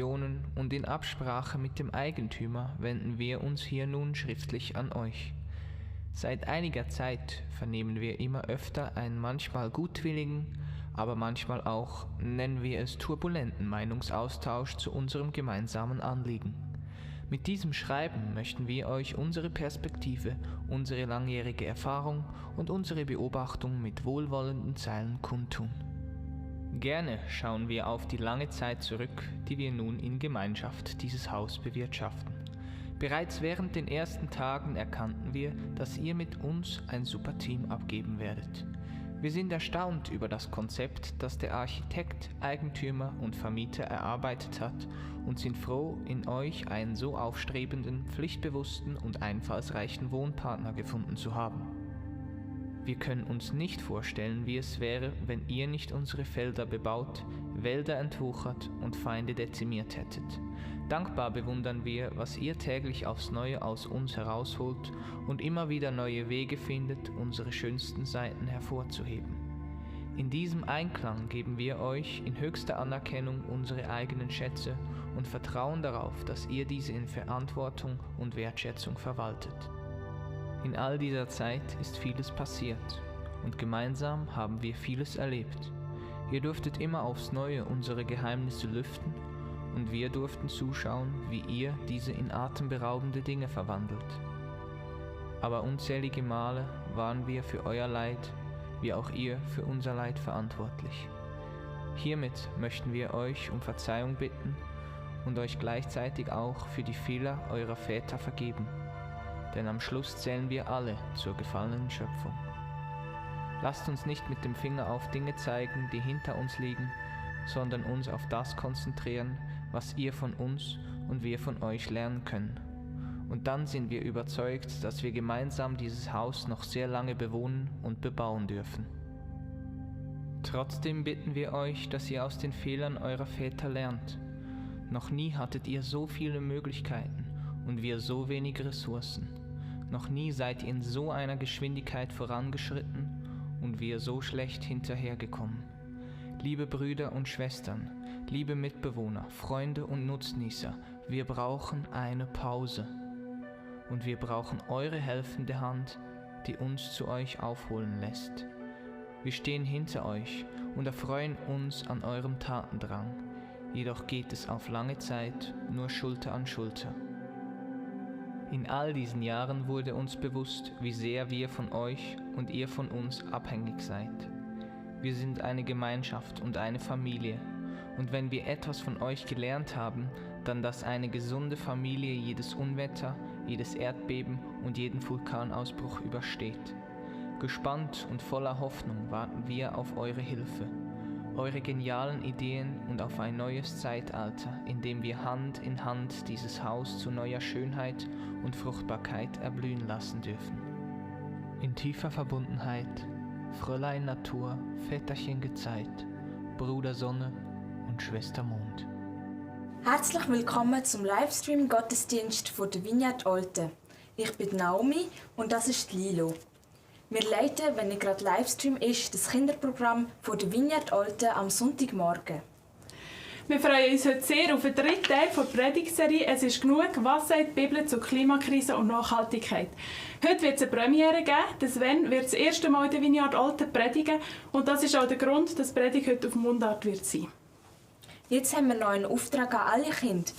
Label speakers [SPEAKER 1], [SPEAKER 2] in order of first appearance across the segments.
[SPEAKER 1] und in Absprache mit dem Eigentümer wenden wir uns hier nun schriftlich an euch. Seit einiger Zeit vernehmen wir immer öfter einen manchmal gutwilligen, aber manchmal auch, nennen wir es turbulenten Meinungsaustausch zu unserem gemeinsamen Anliegen. Mit diesem Schreiben möchten wir euch unsere Perspektive, unsere langjährige Erfahrung und unsere Beobachtung mit wohlwollenden Zeilen kundtun. Gerne schauen wir auf die lange Zeit zurück, die wir nun in Gemeinschaft dieses Haus bewirtschaften. Bereits während den ersten Tagen erkannten wir, dass ihr mit uns ein super Team abgeben werdet. Wir sind erstaunt über das Konzept, das der Architekt, Eigentümer und Vermieter erarbeitet hat und sind froh, in euch einen so aufstrebenden, pflichtbewussten und einfallsreichen Wohnpartner gefunden zu haben. Wir können uns nicht vorstellen, wie es wäre, wenn ihr nicht unsere Felder bebaut, Wälder entwuchert und Feinde dezimiert hättet. Dankbar bewundern wir, was ihr täglich aufs Neue aus uns herausholt und immer wieder neue Wege findet, unsere schönsten Seiten hervorzuheben. In diesem Einklang geben wir euch in höchster Anerkennung unsere eigenen Schätze und vertrauen darauf, dass ihr diese in Verantwortung und Wertschätzung verwaltet. In all dieser Zeit ist vieles passiert und gemeinsam haben wir vieles erlebt. Ihr durftet immer aufs Neue unsere Geheimnisse lüften und wir durften zuschauen, wie ihr diese in atemberaubende Dinge verwandelt. Aber unzählige Male waren wir für euer Leid, wie auch ihr für unser Leid verantwortlich. Hiermit möchten wir euch um Verzeihung bitten und euch gleichzeitig auch für die Fehler eurer Väter vergeben. Denn am Schluss zählen wir alle zur gefallenen Schöpfung. Lasst uns nicht mit dem Finger auf Dinge zeigen, die hinter uns liegen, sondern uns auf das konzentrieren, was ihr von uns und wir von euch lernen können. Und dann sind wir überzeugt, dass wir gemeinsam dieses Haus noch sehr lange bewohnen und bebauen dürfen. Trotzdem bitten wir euch, dass ihr aus den Fehlern eurer Väter lernt. Noch nie hattet ihr so viele Möglichkeiten und wir so wenig Ressourcen. Noch nie seid ihr in so einer Geschwindigkeit vorangeschritten und wir so schlecht hinterhergekommen. Liebe Brüder und Schwestern, liebe Mitbewohner, Freunde und Nutznießer, wir brauchen eine Pause. Und wir brauchen eure helfende Hand, die uns zu euch aufholen lässt. Wir stehen hinter euch und erfreuen uns an eurem Tatendrang. Jedoch geht es auf lange Zeit nur Schulter an Schulter. In all diesen Jahren wurde uns bewusst, wie sehr wir von euch und ihr von uns abhängig seid. Wir sind eine Gemeinschaft und eine Familie. Und wenn wir etwas von euch gelernt haben, dann, dass eine gesunde Familie jedes Unwetter, jedes Erdbeben und jeden Vulkanausbruch übersteht. Gespannt und voller Hoffnung warten wir auf eure Hilfe, eure genialen Ideen und auf ein neues Zeitalter, in dem wir Hand in Hand dieses Haus zu neuer Schönheit und Fruchtbarkeit erblühen lassen dürfen. In tiefer Verbundenheit, Fräulein Natur, Väterchen Gezeit, Bruder Sonne und Schwester Mond.
[SPEAKER 2] Herzlich willkommen zum Livestream-Gottesdienst von der Vineyard Olten. Ich bin Naomi und das ist Lilo. Wir leiten, wenn nicht gerade Livestream ist, das Kinderprogramm von der Vineyard Olten am Sonntagmorgen.
[SPEAKER 3] Wir freuen uns heute sehr auf den dritten Teil der Predigtserie «Es ist genug. Was sagt die Bibel zur Klimakrise und Nachhaltigkeit?». Heute wird es eine Premiere geben. Der Sven wird das erste Mal in der Vineyard Olten predigen und das ist auch der Grund, dass die Predigt heute auf Mundart wird sein.
[SPEAKER 2] Jetzt haben wir noch einen Auftrag an alle Kinder.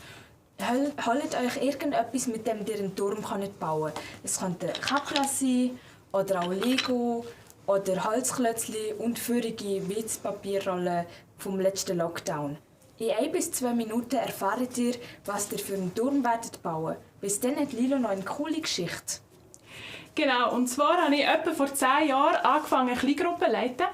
[SPEAKER 2] Holt euch irgendetwas, mit dem ihr einen Turm bauen könnt. Es könnte Kapla sein, oder auch Lego, oder Holzklötzchen und feurige Witzpapierrollen vom letzten Lockdown. In 1 bis 2 Minuten erfahrt ihr, was ihr für einen Turm werdet bauen. Bis dann hat Lilo noch eine coole Geschichte.
[SPEAKER 3] Genau, und zwar habe ich etwa vor 10 Jahren angefangen, Kleingruppen zu leiten.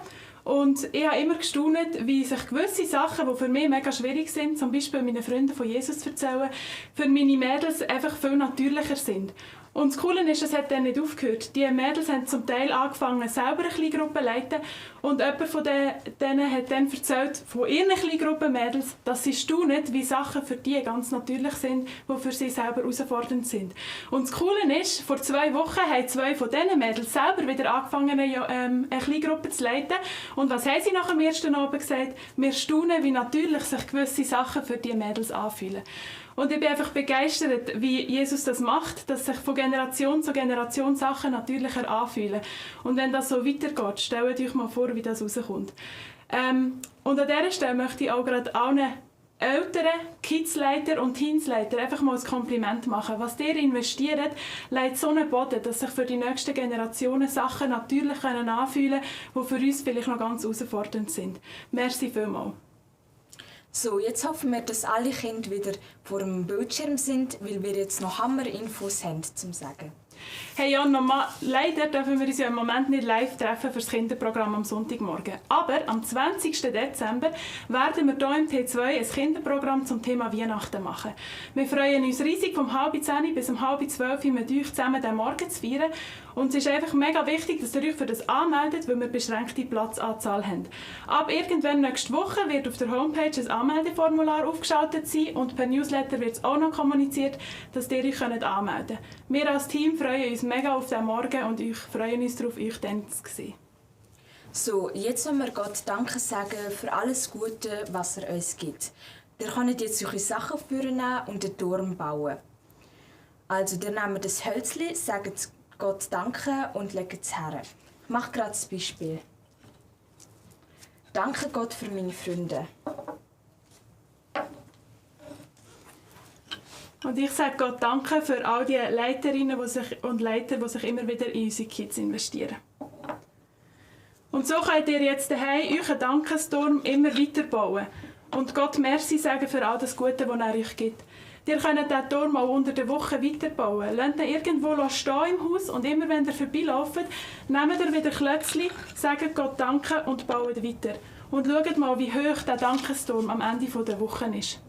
[SPEAKER 3] Und ich habe immer gestaunt, wie sich gewisse Sachen, die für mich mega schwierig sind, zum Beispiel meinen Freunden von Jesus zu erzählen, für meine Mädels einfach viel natürlicher sind. Und das Coole ist, es hat dann nicht aufgehört. Die Mädels haben zum Teil angefangen, selber eine Kleingruppe zu leiten. Und jemand von denen hat dann erzählt, von ihren Kleingruppenmädels, dass sie staunen, wie Sachen für die ganz natürlich sind, die für sie selber herausfordernd sind. Und das Coole ist, vor 2 Wochen haben 2 von diesen Mädels selber wieder angefangen, eine Kleingruppe zu leiten. Und was haben sie nach dem ersten Abend gesagt? Wir staunen, wie natürlich sich gewisse Sachen für die Mädels anfühlen. Und ich bin einfach begeistert, wie Jesus das macht, dass sich von Generation zu Generation Sachen natürlicher anfühlen. Und wenn das so weitergeht, stellt euch mal vor, wie das rauskommt. Und an dieser Stelle möchte ich auch gerade allen Eltern, Kidsleiter und Teensleiter einfach mal ein Kompliment machen. Was ihr investiert, legt so einen Boden, dass sich für die nächsten Generationen Sachen natürlich anfühlen können, die für uns vielleicht noch ganz herausfordernd sind. Merci vielmals.
[SPEAKER 2] So, jetzt hoffen wir, dass alle Kinder wieder vor dem Bildschirm sind, weil wir jetzt noch Hammer-Infos haben zum Sagen.
[SPEAKER 3] Hey Jan, leider dürfen wir uns ja im Moment nicht live treffen für das Kinderprogramm am Sonntagmorgen. Aber am 20. Dezember werden wir hier im T2 ein Kinderprogramm zum Thema Weihnachten machen. Wir freuen uns riesig vom 11:30 bis um 11:30 mit euch zusammen den Morgen zu feiern. Und es ist einfach mega wichtig, dass ihr euch für das anmeldet, weil wir beschränkte Platzanzahl haben. Ab irgendwann nächste Woche wird auf der Homepage ein Anmeldeformular aufgeschaltet sein und per Newsletter wird es auch noch kommuniziert, dass ihr euch anmelden könnt. Wir als Team freuen uns mega auf diesen Morgen und freuen uns darauf, euch dann zu sehen.
[SPEAKER 2] So, jetzt wollen wir Gott Danke sagen für alles Gute, was er uns gibt. Ihr könnt jetzt eure Sachen vornehmen und den Turm bauen. Also, ihr nehmt das Hölzli, sagt Gott Danke und legt es her. Ich mache gerade das Beispiel. Danke Gott für meine Freunde.
[SPEAKER 3] Und ich sage Gott Danke für all die Leiterinnen und Leiter, die sich immer wieder in unsere Kids investieren. Und so könnt ihr jetzt daheim euren Dankesturm immer weiterbauen und Gott Merci sagen für all das Gute, das er euch gibt. Ihr könnt diesen Turm auch unter der Woche weiterbauen. Lasst ihn irgendwo stehen im Haus und immer wenn ihr vorbeilauft, nehmt ihr wieder Klötzchen, sagt Gott Danke und baut weiter. Und schaut mal, wie hoch der Dankesturm am Ende der Woche ist.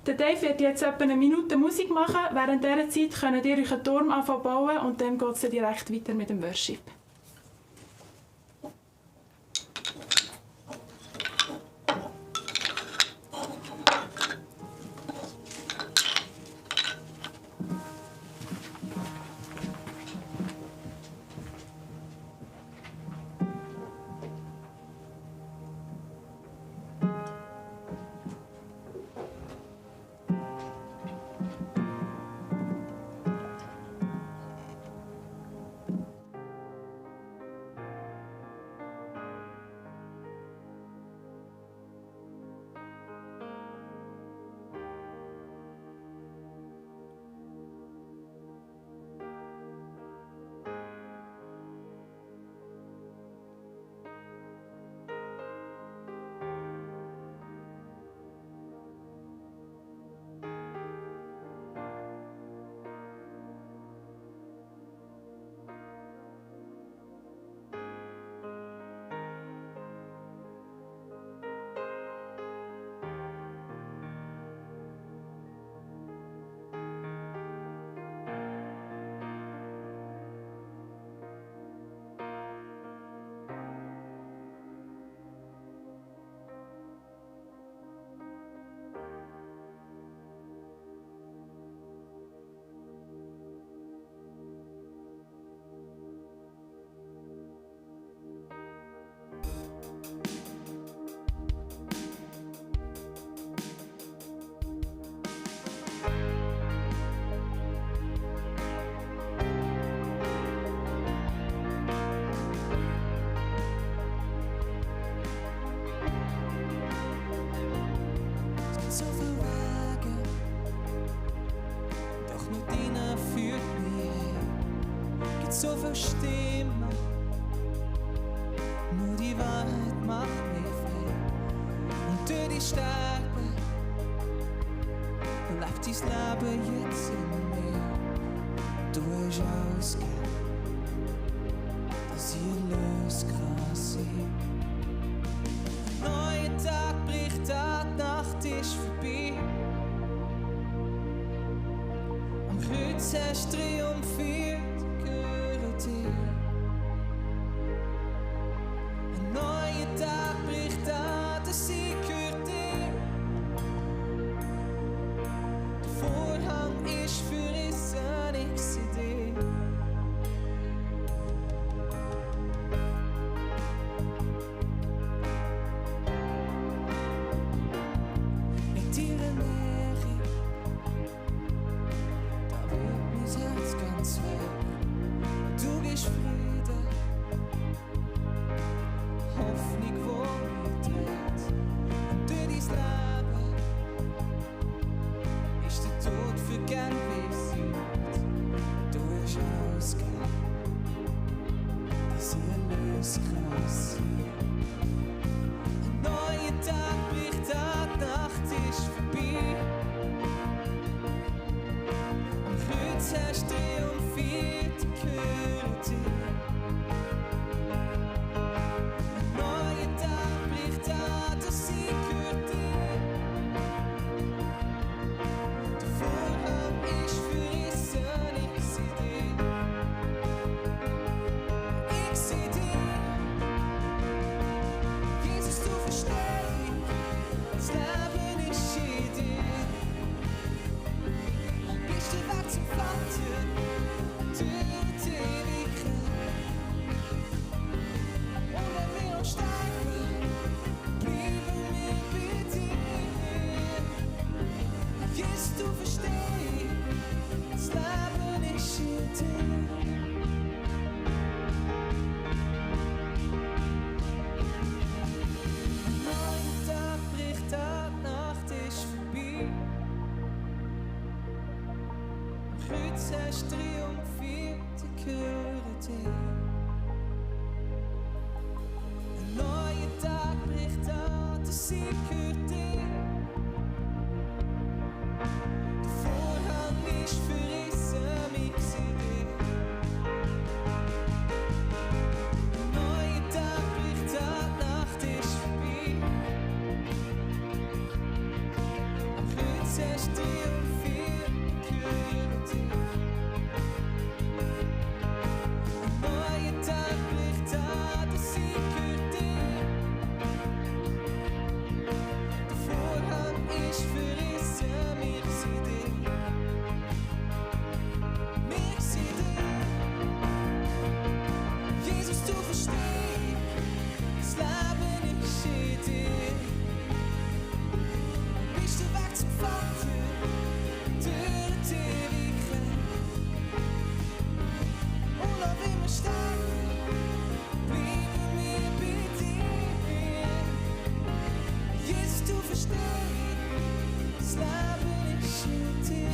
[SPEAKER 3] Der Dave wird jetzt etwa eine Minute Musik machen. Während dieser Zeit könnt ihr euren Turm anfangen bauen und dann geht es direkt weiter mit dem Worship.
[SPEAKER 4] So viel Stimmen, nur die Wahrheit macht mich frei. Und durch die Stärke bleibt dein Leben jetzt in mir. Du hast ausgegeben, dass ich erlöst kann sein. Neuer Tag bricht an, die Nacht ist vorbei. Am Kreuz hast du triumphiert. Ein neuer Tag bricht an, der Sieg gehört dir. Der Vorhang ist verrissen, ich seh dich. alles krass. Ein neuer Tag bricht an, die Nacht ist vorbei. Am Kreuz hast du triumphiert, ich höre dich. Ein neuer Tag bricht an, der Sieg gehört dir. Der Vorhang ist verrissen, ich seh dich. Ich seh dich. Jesus, du verstehst, das Leben ist in dir. Bist der Weg zum Vater, durch die Ewigkeit. Und wenn wir uns sterben, bleiben wir bei dir. Jesus, du verstehst, das Leben ist in dir. Ein neuer Tag bricht an, die Nacht ist vorbei. Am Kreuz hast du triumphiert, ich höre dich. Ein neuer Tag bricht an, der Sieg gehört dir. Der Vorhang ist verrissen, ich seh dich. Ein neuer Tag bricht an, die Nacht ist vorbei. Am Kreuz hast du triumphiert, ich höre dich. Ein neuer Tag bricht an, der Sieg gehört dir. Der Vorhang ist verrissen, ich seh dich. Ich seh dich. Jesus, du verstehst, das Leben ist in dir. Bist der Weg zum Vater, durch die Ewigkeit. Und auch wenn wir sterben, bleiben wir bei dir. Jesus, du verstehst, das Leben ist in dir.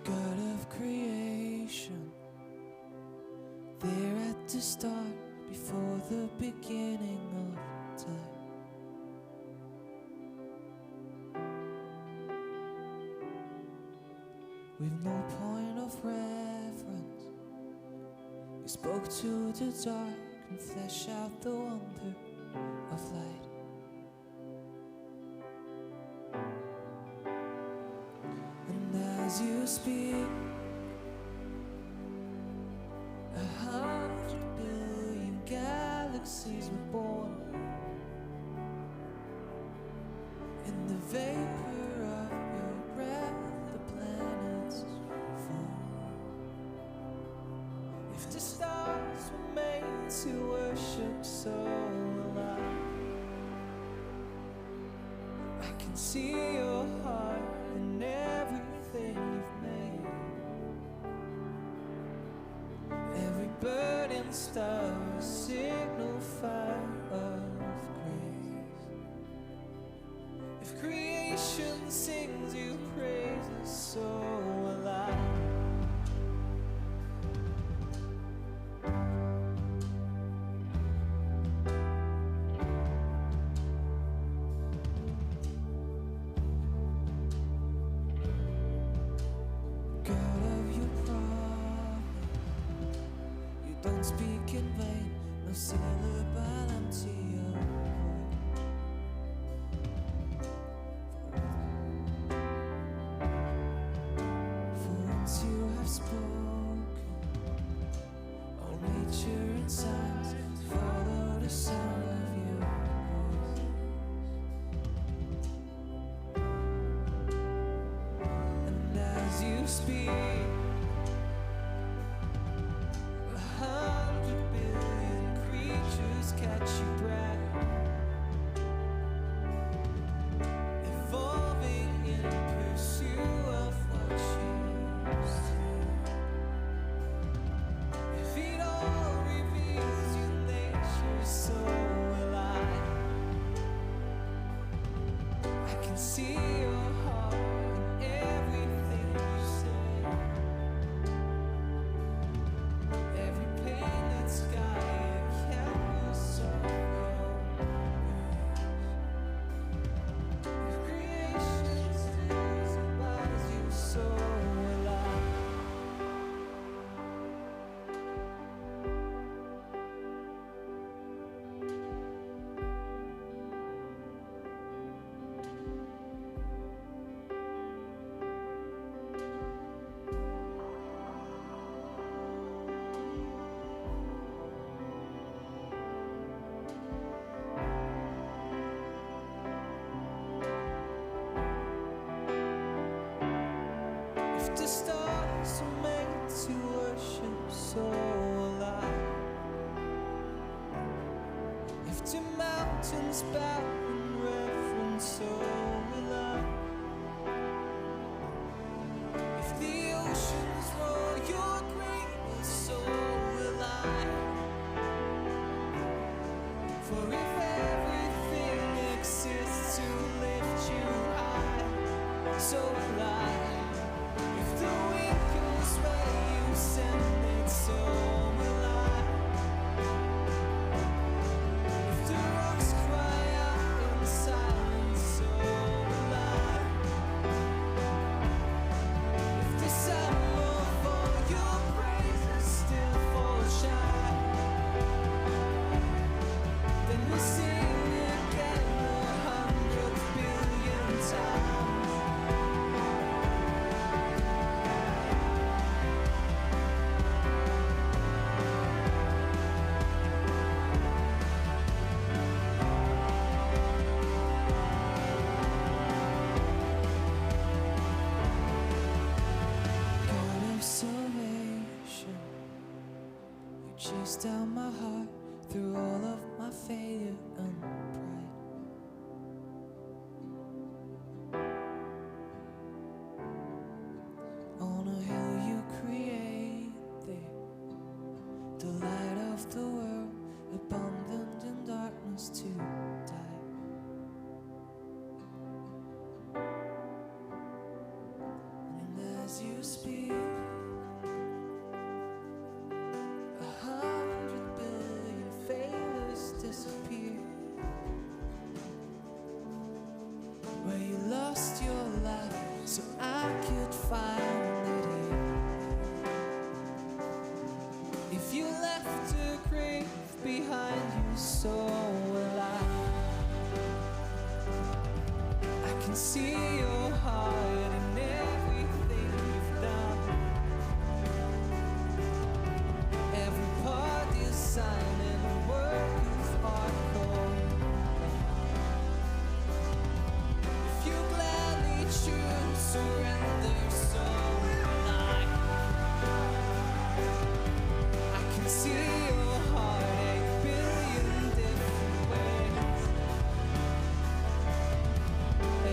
[SPEAKER 4] God of creation, there at the start, before the beginning of time. With no point of reference, you spoke to the dark and fleshed out the wonder of light. And as you speak, 100 billion galaxies were born. In the vapor of your breath, the planets form. If the stars were made to worship, so will I can see your heart in everything you've made. Every burning star, a signal fire of grace. If creation sings you praises, so will I. God of your promise, you don't speak in vain, no syllable empty your voice. For once you have spoken, all nature and signs follow the sound of your voice. And as you speak, can see your heart in everything you say. Every painted sky, a canvas of your grace. If creation still survives you, so will I. If the stars are made to worship, so will I. If the mountains bow in reverence, so will I. If the oceans roar your greatness, so will I. For if everything exists to lift you high, so will I. If the wind goes where you send it, so will I. If the rocks cry out in silence, so will I. If the sound of all your praises still falls shy, then we'll sing again 100 billion times. God of salvation, you chased down my heart through all of my failure and pride. On a hill you created, the light of the world, abandoned in darkness to die. And as you speak, 100 billion failures disappear. Where you lost your life so I could find it here. If you left a grave behind you, so will I. I can see your heart in everything you've done. Every part designed in a work of art. If you gladly choose surrender, so will I. I can see your heart 8 billion different ways.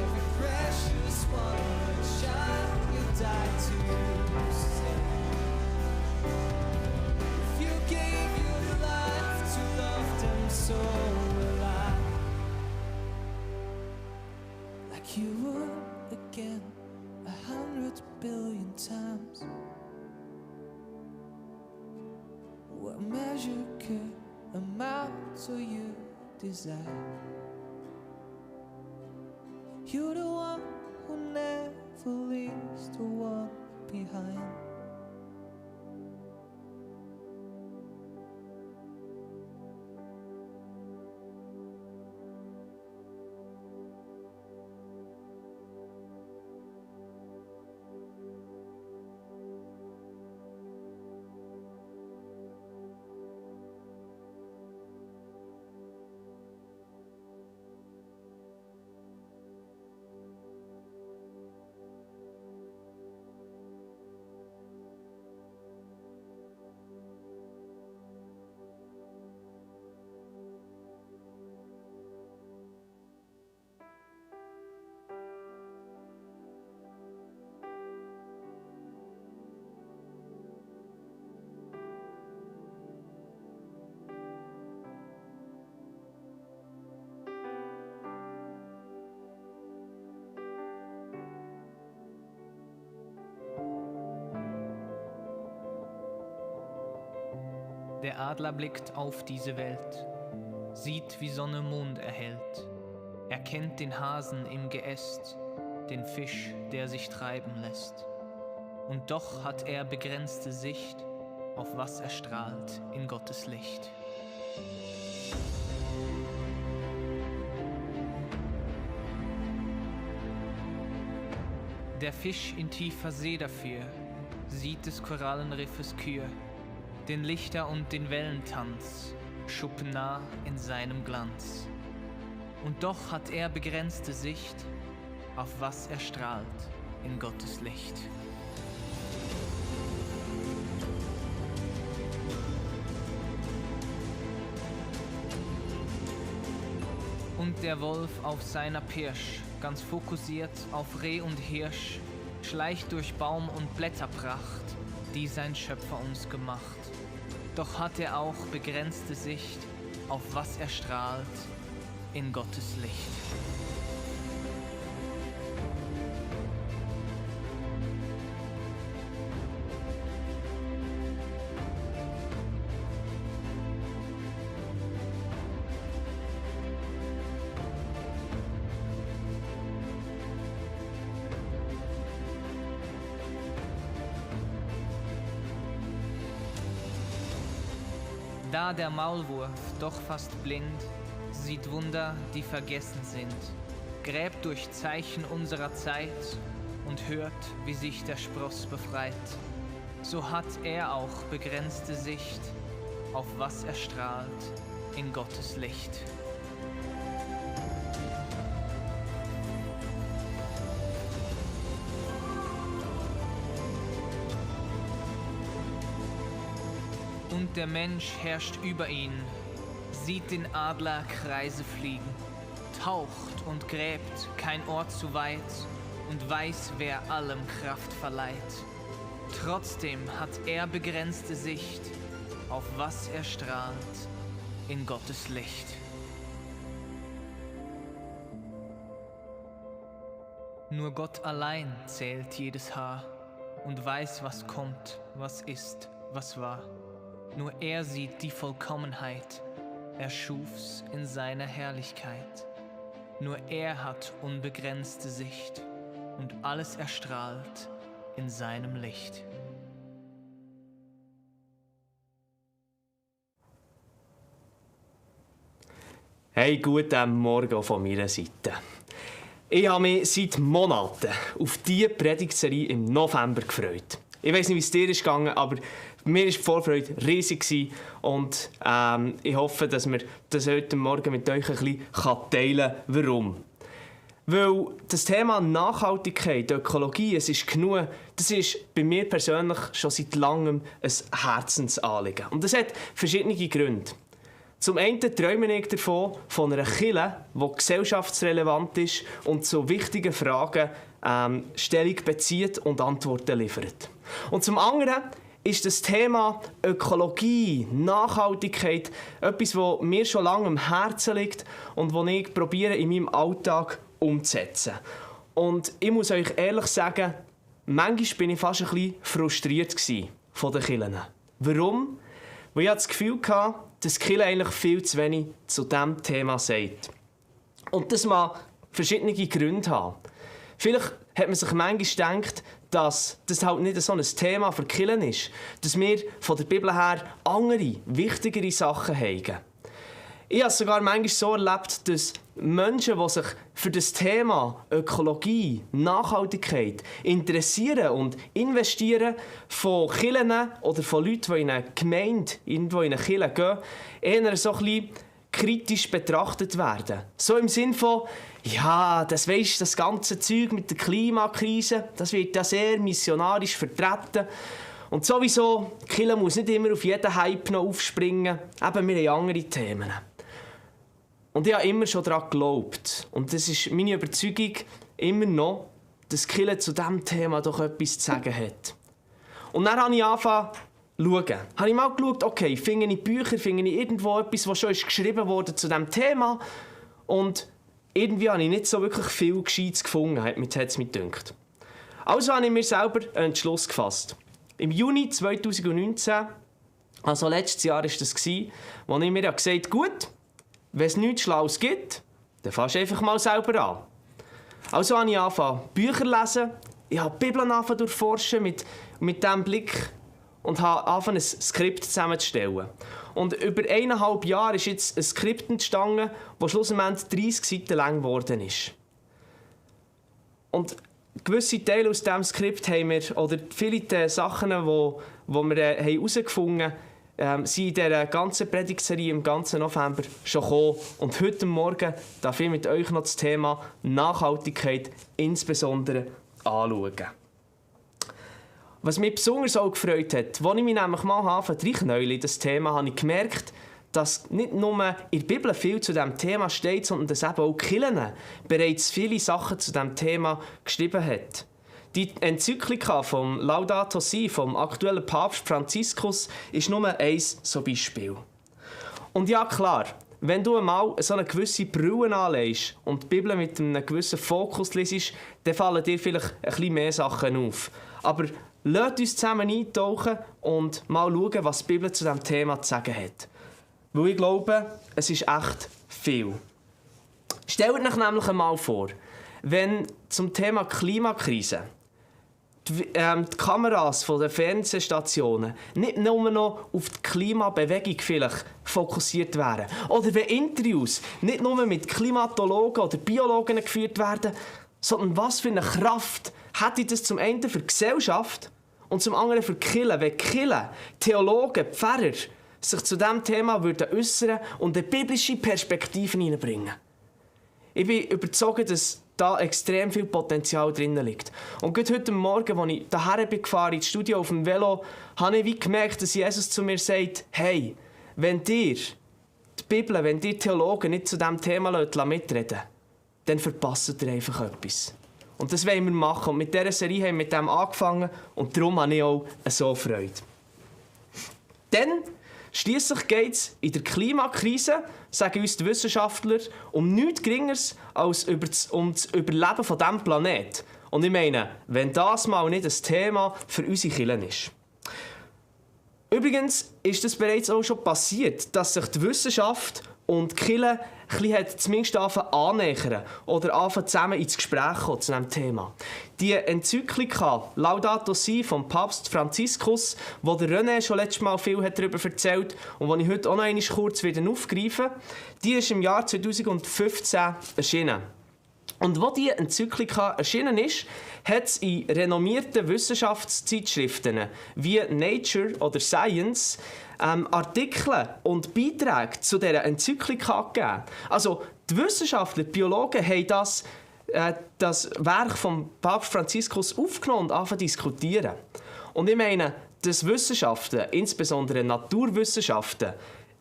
[SPEAKER 4] Every precious one, a child you died to save. If you gave your life to love them, so will I. Like you would again 100 billion times. What measure could amount to your desire? You're the one who never leaves the one behind.
[SPEAKER 1] Der Adler blickt auf diese Welt, sieht, wie Sonne Mond erhellt. Er kennt den Hasen im Geäst, den Fisch, der sich treiben lässt. Und doch hat er begrenzte Sicht, auf was er strahlt in Gottes Licht. Der Fisch in tiefer See dafür sieht des Korallenriffes Kür, den Lichter und den Wellentanz, schuppennah in seinem Glanz. Und doch hat er begrenzte Sicht, auf was er strahlt in Gottes Licht. Und der Wolf auf seiner Pirsch, ganz fokussiert auf Reh und Hirsch, schleicht durch Baum- und Blätterpracht, die sein Schöpfer uns gemacht. Doch hat er auch begrenzte Sicht, auf was er strahlt in Gottes Licht. Da der Maulwurf doch fast blind sieht Wunder, die vergessen sind, gräbt durch Zeichen unserer Zeit und hört, wie sich der Spross befreit. So hat er auch begrenzte Sicht, auf was er strahlt in Gottes Licht. Und der Mensch herrscht über ihn, sieht den Adler Kreise fliegen, taucht und gräbt kein Ort zu weit und weiß, wer allem Kraft verleiht. Trotzdem hat er begrenzte Sicht, auf was er strahlt in Gottes Licht. Nur Gott allein zählt jedes Haar und weiß, was kommt, was ist, was war. Nur er sieht die Vollkommenheit, er schuf's in seiner Herrlichkeit. Nur er hat unbegrenzte Sicht und alles erstrahlt in seinem Licht.
[SPEAKER 5] Hey, guten Morgen von meiner Seite. Ich habe mich seit Monaten auf diese Predigtserie im November gefreut. Ich weiss nicht, wie es dir ist gegangen, aber mir war die Vorfreude riesig und ich hoffe, dass wir das heute Morgen mit euch ein bisschen teilen können. Warum? Weil das Thema Nachhaltigkeit, Ökologie, es ist genug, das ist bei mir persönlich schon seit langem ein Herzensanliegen. Und das hat verschiedene Gründe. Zum einen träume ich davon, von einer Kirche, die gesellschaftsrelevant ist und zu wichtigen Fragen Stellung bezieht und Antworten liefert. Und zum anderen ist das Thema Ökologie, Nachhaltigkeit etwas, das mir schon lange am Herzen liegt und das ich probiere in meinem Alltag umzusetzen. Und ich muss euch ehrlich sagen, manchmal war ich fast ein bisschen frustriert von den Kirchen. Warum? Weil ich das Gefühl hatte, dass die Kirche eigentlich viel zu wenig zu diesem Thema sagt. Und das mag verschiedene Gründe haben. Vielleicht hat man sich manchmal gedacht, dass das halt nicht so ein Thema für die Kirche ist. Dass wir von der Bibel her andere, wichtigere Sachen haben. Ich habe es sogar manchmal so erlebt, dass Menschen, die sich für das Thema Ökologie, Nachhaltigkeit interessieren und investieren, von Kirchen oder von Leuten, die in eine Gemeinde, irgendwo in eine Kirche gehen, eher so ein bisschen kritisch betrachtet werden. So im Sinn von, ja, das weisst, das ganze Zeug mit der Klimakrise, das wird ja sehr missionarisch vertreten. Und sowieso, die Kirche muss nicht immer auf jeden Hype noch aufspringen. Eben, wir haben andere Themen. Und ich habe immer schon daran geglaubt. Und das ist meine Überzeugung immer noch, dass die Kirche zu diesem Thema doch etwas zu sagen hat. Und dann habe ich angefangen zu schauen. Habe ich mal geschaut, okay, finde ich Bücher, finde ich irgendwo etwas, was schon geschrieben wurde zu diesem Thema. Und irgendwie habe ich nicht so wirklich viel Gescheites gefunden, hat es mir gedacht. Also habe ich mir selber einen Entschluss gefasst. Im Juni 2019 Also letztes Jahr war das, wo ich mir gesagt habe, gut, wenn es nichts Schlaues gibt, dann fängst du einfach mal selber an. Also habe ich angefangen, Bücher zu lesen, ich habe die Bibel durchforschen mit diesem Blick und habe angefangen, ein Skript zusammenzustellen. Und über 1,5 Jahre ist jetzt ein Skript entstanden, das schlussendlich 30 Seiten lang geworden ist. Und gewisse Teile aus diesem Skript haben wir, oder viele der Sachen, die wir herausgefunden haben, sind in dieser ganzen Predigtserie im ganzen November schon gekommen. Und heute Morgen darf ich mit euch noch das Thema Nachhaltigkeit insbesondere anschauen. Was mich besonders auch gefreut hat, als ich mich nämlich mal reinknäule in das Thema, habe ich gemerkt, dass nicht nur in der Bibel viel zu diesem Thema steht, sondern dass eben auch die Kirche bereits viele Sachen zu diesem Thema geschrieben hat. Die Enzyklika vom Laudato Si, vom aktuellen Papst Franziskus, ist nur ein so Beispiel. Und ja, klar, wenn du einmal so eine gewisse Brille anlegst und die Bibel mit einem gewissen Fokus liest, dann fallen dir vielleicht ein bisschen mehr Sachen auf. Aber lasst uns zusammen eintauchen und mal schauen, was die Bibel zu diesem Thema zu sagen hat. Weil ich glaube, es ist echt viel. Stellt euch nämlich einmal vor, wenn zum Thema Klimakrise die Kameras von den Fernsehstationen nicht nur noch auf die Klimabewegung vielleicht fokussiert wären. Oder wenn Interviews nicht nur mit Klimatologen oder Biologen geführt werden, sondern was für eine Kraft hätte das zum einen für die Gesellschaft und zum anderen für die Kirche, wenn die Kirche, Theologen, Pfarrer sich zu diesem Thema äußern und eine biblische Perspektive hineinbringen. Ich bin überzeugt, dass da extrem viel Potenzial drin liegt. Und gerade heute Morgen, als ich hierher bin gefahren, ins Studio auf dem Velo, habe ich gemerkt, dass Jesus zu mir sagt, hey, wenn dir die Bibel, wenn dir Theologen nicht zu diesem Thema mitreden lassen, dann verpasst ihr einfach etwas. Und das wollen wir machen. Und mit dieser Serie haben wir mit dem angefangen und darum habe ich auch so Freude. Dann schliesslich geht es in der Klimakrise, sagen uns die Wissenschaftler, um nichts Geringeres als um das Überleben von diesem Planeten. Und ich meine, wenn das mal nicht ein Thema für unsere Kirche ist. Übrigens ist es bereits auch schon passiert, dass sich die Wissenschaft und die Kirche zumindest annähern oder zusammen ins Gespräch kommen zu diesem Thema. Die Enzyklika Laudato Si vom Papst Franziskus, wo der René schon letztes Mal viel darüber erzählt und die ich heute auch noch einmal kurz wieder aufgreife, die ist im Jahr 2015 erschienen. Und wo diese Enzyklika erschienen ist, hat es in renommierten Wissenschaftszeitschriften wie Nature oder Science Artikel und Beiträge zu dieser Enzyklika gegeben. Also die Wissenschaftler, die Biologen haben das Werk von Papst Franziskus aufgenommen und angefangen zu diskutieren. Und ich meine, dass Wissenschaften, insbesondere Naturwissenschaften,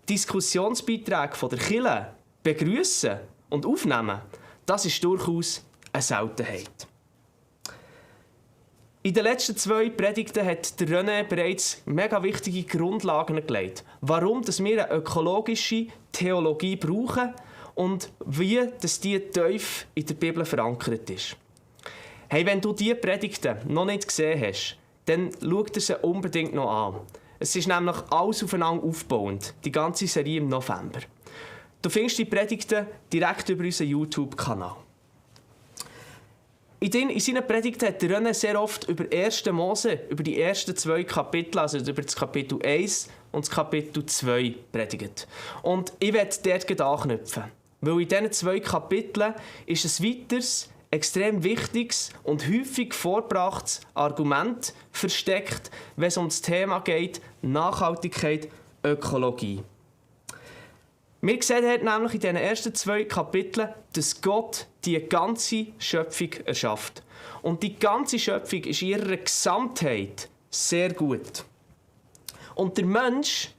[SPEAKER 5] Diskussionsbeiträge von der Kirche begrüßen und aufnehmen, das ist durchaus eine Seltenheit. In den letzten 2 Predigten hat der René bereits mega wichtige Grundlagen gelegt, warum wir eine ökologische Theologie brauchen und wie die tief in der Bibel verankert ist. Hey, wenn du diese Predigten noch nicht gesehen hast, dann schau dir sie unbedingt noch an. Es ist nämlich alles aufeinander aufbauend, die ganze Serie im November. Du findest die Predigten direkt über unseren YouTube-Kanal. In seinen Predigten hat René sehr oft über 1. Mose, über die ersten 2 Kapitel, also über das Kapitel 1 und das Kapitel 2 predigt. Und ich werde dort anknüpfen. Weil in diesen 2 Kapiteln ist ein weiteres, extrem wichtiges und häufig vorgebrachtes Argument versteckt, wenn es um das Thema geht, Nachhaltigkeit, Ökologie. Wir sehen dort nämlich in diesen ersten 2 Kapiteln, dass Gott die ganze Schöpfung erschafft. Und die ganze Schöpfung ist in ihrer Gesamtheit sehr gut. Und der Mensch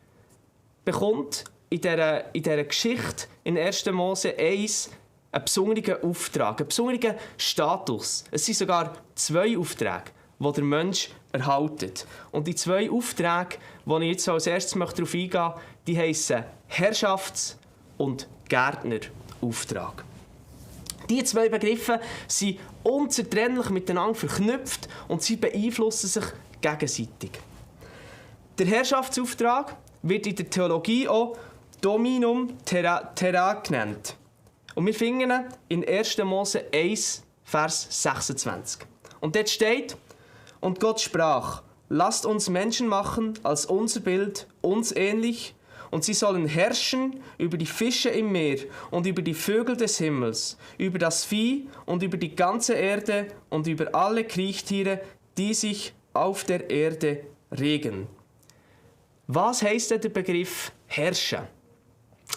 [SPEAKER 5] bekommt in dieser Geschichte in 1. Mose 1 einen besonderen Auftrag, einen besonderen Status. Es sind sogar 2 Aufträge, die der Mensch erhaltet. Und die 2 Aufträge, die ich jetzt als erstes darauf eingehen möchte, die heissen Herrschafts- und Gärtnerauftrag. Diese 2 Begriffe sind unzertrennlich miteinander verknüpft und sie beeinflussen sich gegenseitig. Der Herrschaftsauftrag wird in der Theologie auch Dominum Terra genannt. Und wir finden ihn in 1. Mose 1, Vers 26. Und dort steht: Und Gott sprach: Lasst uns Menschen machen als unser Bild, uns ähnlich, und sie sollen herrschen über die Fische im Meer und über die Vögel des Himmels, über das Vieh und über die ganze Erde und über alle Kriechtiere, die sich auf der Erde regen. Was heisst denn der Begriff herrschen?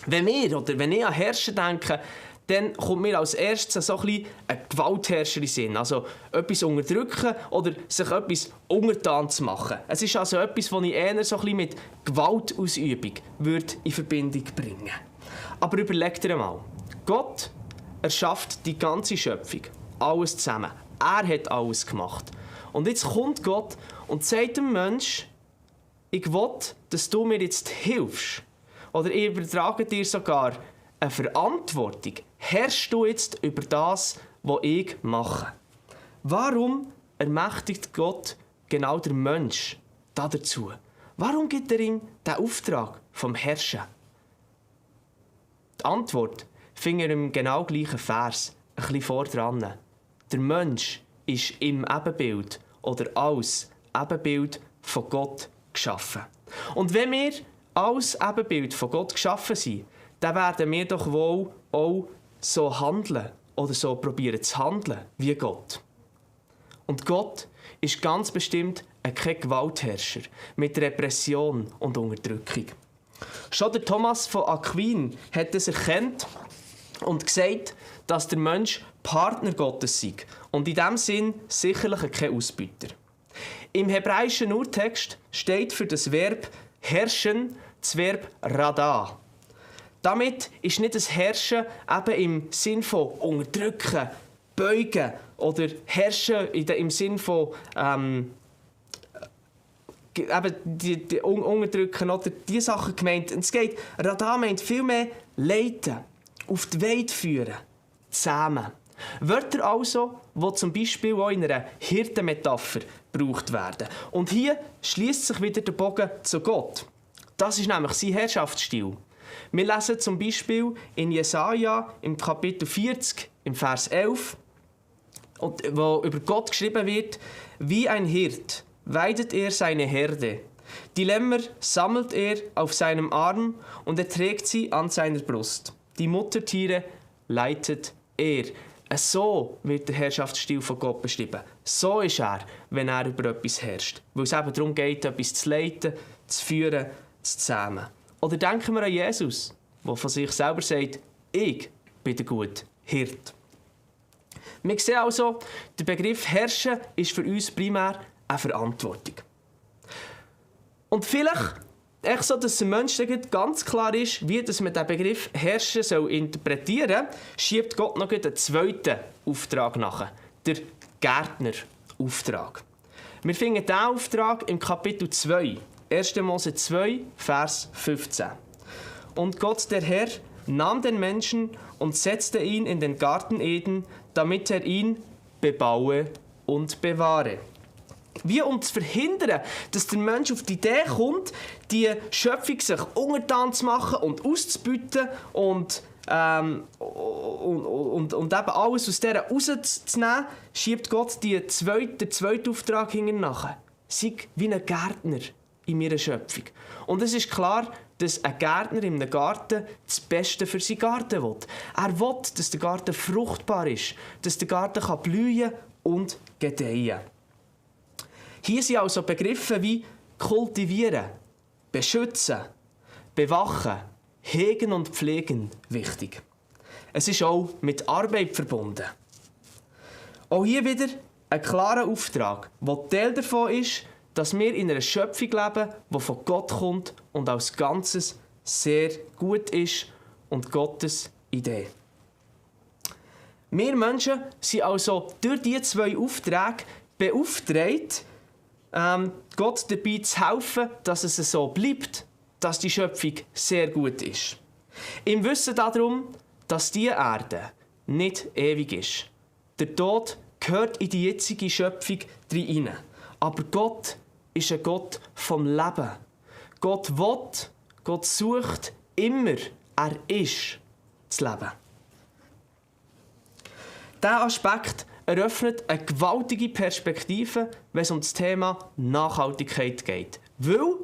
[SPEAKER 5] Wenn ich an herrschen denke, dann kommt mir als erstes so ein Gewaltherrscher in den Sinn. Also etwas unterdrücken oder sich etwas untertan zu machen. Es ist also etwas, das ich eher so ein mit Gewaltausübung in Verbindung bringen würde. Aber überleg dir mal. Gott erschafft die ganze Schöpfung. Alles zusammen. Er hat alles gemacht. Und jetzt kommt Gott und sagt dem Menschen: Ich will, dass du mir jetzt hilfst. Oder ich übertrage dir sogar eine Verantwortung. Herrschst du jetzt über das, was ich mache? Warum ermächtigt Gott genau den Mensch dazu? Warum gibt er ihm den Auftrag vom Herrschen? Die Antwort finden wir im genau gleichen Vers, ein bisschen vor dran. Der Mensch ist im Ebenbild oder als Ebenbild von Gott geschaffen. Und wenn wir als Ebenbild von Gott geschaffen sind, dann werden wir doch wohl auch so handeln oder so probieren zu handeln wie Gott. Und Gott ist ganz bestimmt kein Gewaltherrscher mit Repression und Unterdrückung. Schon der Thomas von Aquin hat es erkannt und gesagt, dass der Mensch Partner Gottes sei und in diesem Sinn sicherlich kein Ausbeuter. Im hebräischen Urtext steht für das Verb herrschen das Verb radah. Damit ist nicht das Herrschen eben im Sinn von unterdrücken, beugen oder herrschen im Sinn von die unterdrücken oder diese Sachen gemeint. Es geht, radah meint vielmehr leiten, auf die Weide führen, zähmen. Wörter also, die zum Beispiel auch in einer Hirtenmetapher gebraucht werden. Und hier schließt sich wieder der Bogen zu Gott. Das ist nämlich sein Herrschaftsstil. Wir lesen zum Beispiel in Jesaja im Kapitel 40, im Vers 11, wo über Gott geschrieben wird: Wie ein Hirt weidet er seine Herde. Die Lämmer sammelt er auf seinem Arm und er trägt sie an seiner Brust. Die Muttertiere leitet er. So wird der Herrschaftsstil von Gott beschrieben. So ist er, wenn er über etwas herrscht. Weil es eben darum geht, etwas zu leiten, zu führen, zu zähmen. Oder denken wir an Jesus, der von sich selber sagt: Ich bin der gute Hirt. Wir sehen also, der Begriff Herrschen ist für uns primär eine Verantwortung. Und vielleicht, echt so, dass der Mensch ganz klar ist, wie dass man den Begriff Herrschen soll interpretieren soll, schiebt Gott noch einen zweiten Auftrag nach, der Gärtnerauftrag. Wir finden diesen Auftrag im Kapitel 2, 1. Mose 2, Vers 15. Und Gott, der Herr, nahm den Menschen und setzte ihn in den Garten Eden, damit er ihn bebaue und bewahre. Wie um zu verhindern, dass der Mensch auf die Idee kommt, die Schöpfung sich untertan zu machen und auszubeuten und eben alles aus dieser rauszunehmen, schiebt Gott den zweiten Auftrag hinten nach. Sei wie ein Gärtner in meiner Schöpfung. Und es ist klar, dass ein Gärtner in einem Garten das Beste für seinen Garten will. Er will, dass der Garten fruchtbar ist, dass der Garten blühen und gedeihen kann. Hier sind also Begriffe wie kultivieren, beschützen, bewachen, hegen und pflegen wichtig. Es ist auch mit Arbeit verbunden. Auch hier wieder ein klarer Auftrag, der Teil davon ist, dass wir in einer Schöpfung leben, die von Gott kommt und als Ganzes sehr gut ist und Gottes Idee. Wir Menschen sind also durch diese zwei Aufträge beauftragt, Gott dabei zu helfen, dass es so bleibt, dass die Schöpfung sehr gut ist. Im Wissen darum, dass die Erde nicht ewig ist. Der Tod gehört in die jetzige Schöpfung hinein. Aber Gott ist ein Gott vom Leben. Gott will, Gott sucht immer, er ist, das Leben. Dieser Aspekt eröffnet eine gewaltige Perspektive, wenn es um das Thema Nachhaltigkeit geht. Weil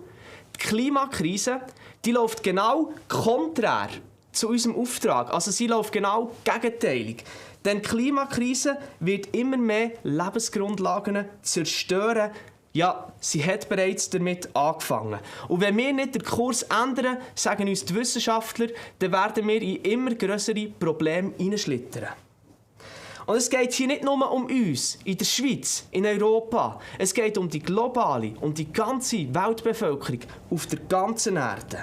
[SPEAKER 5] die Klimakrise, die läuft genau konträr zu unserem Auftrag. Also sie läuft genau gegenteilig. Denn die Klimakrise wird immer mehr Lebensgrundlagen zerstören. Ja, sie hat bereits damit angefangen. Und wenn wir nicht den Kurs ändern, sagen uns die Wissenschaftler, dann werden wir in immer grössere Probleme hineinschlittern. Und es geht hier nicht nur um uns, in der Schweiz, in Europa. Es geht um die globale, um die ganze Weltbevölkerung auf der ganzen Erde.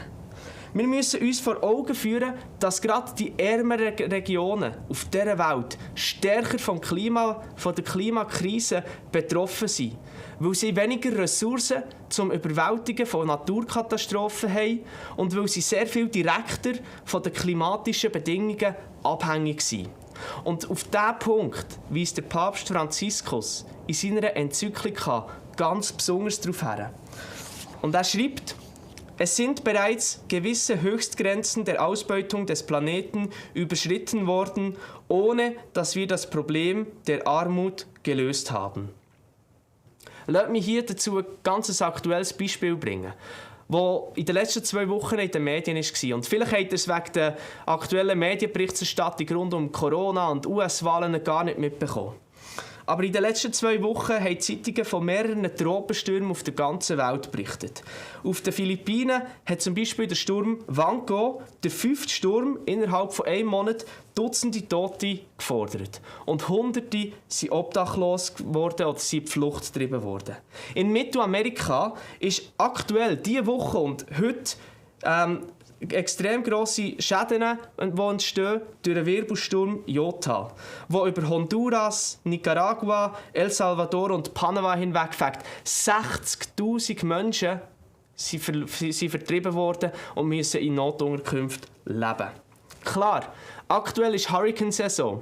[SPEAKER 5] Wir müssen uns vor Augen führen, dass gerade die ärmeren Regionen auf dieser Welt stärker von der Klimakrise betroffen sind, weil sie weniger Ressourcen zum Überwältigen von Naturkatastrophen haben und weil sie sehr viel direkter von den klimatischen Bedingungen abhängig sind. Und auf diesen Punkt weist der Papst Franziskus in seiner Enzyklika ganz besonders darauf hin. Und er schreibt: Es sind bereits gewisse Höchstgrenzen der Ausbeutung des Planeten überschritten worden, ohne dass wir das Problem der Armut gelöst haben. Lasst mich hier dazu ein ganz aktuelles Beispiel bringen, das in den letzten 2 Wochen in den Medien war. Und vielleicht habt ihr es wegen der aktuellen Medienberichterstattung rund um Corona und US-Wahlen gar nicht mitbekommen. Aber in den letzten 2 Wochen haben die Zeitungen von mehreren Tropenstürmen auf der ganzen Welt berichtet. Auf den Philippinen hat zum Beispiel der Sturm Wangko, der 5. Sturm innerhalb von 1 Monat, Dutzende Tote gefordert. Und Hunderte sind obdachlos geworden oder sind in die Flucht getrieben worden. In Mittelamerika ist aktuell diese Woche und heute extrem grosse Schäden, die entstehen durch den Wirbelsturm Iota, der über Honduras, Nicaragua, El Salvador und Panama hinwegfegt. 60'000 Menschen sind vertrieben worden und müssen in Notunterkünften leben. Klar, aktuell ist Hurrikansaison.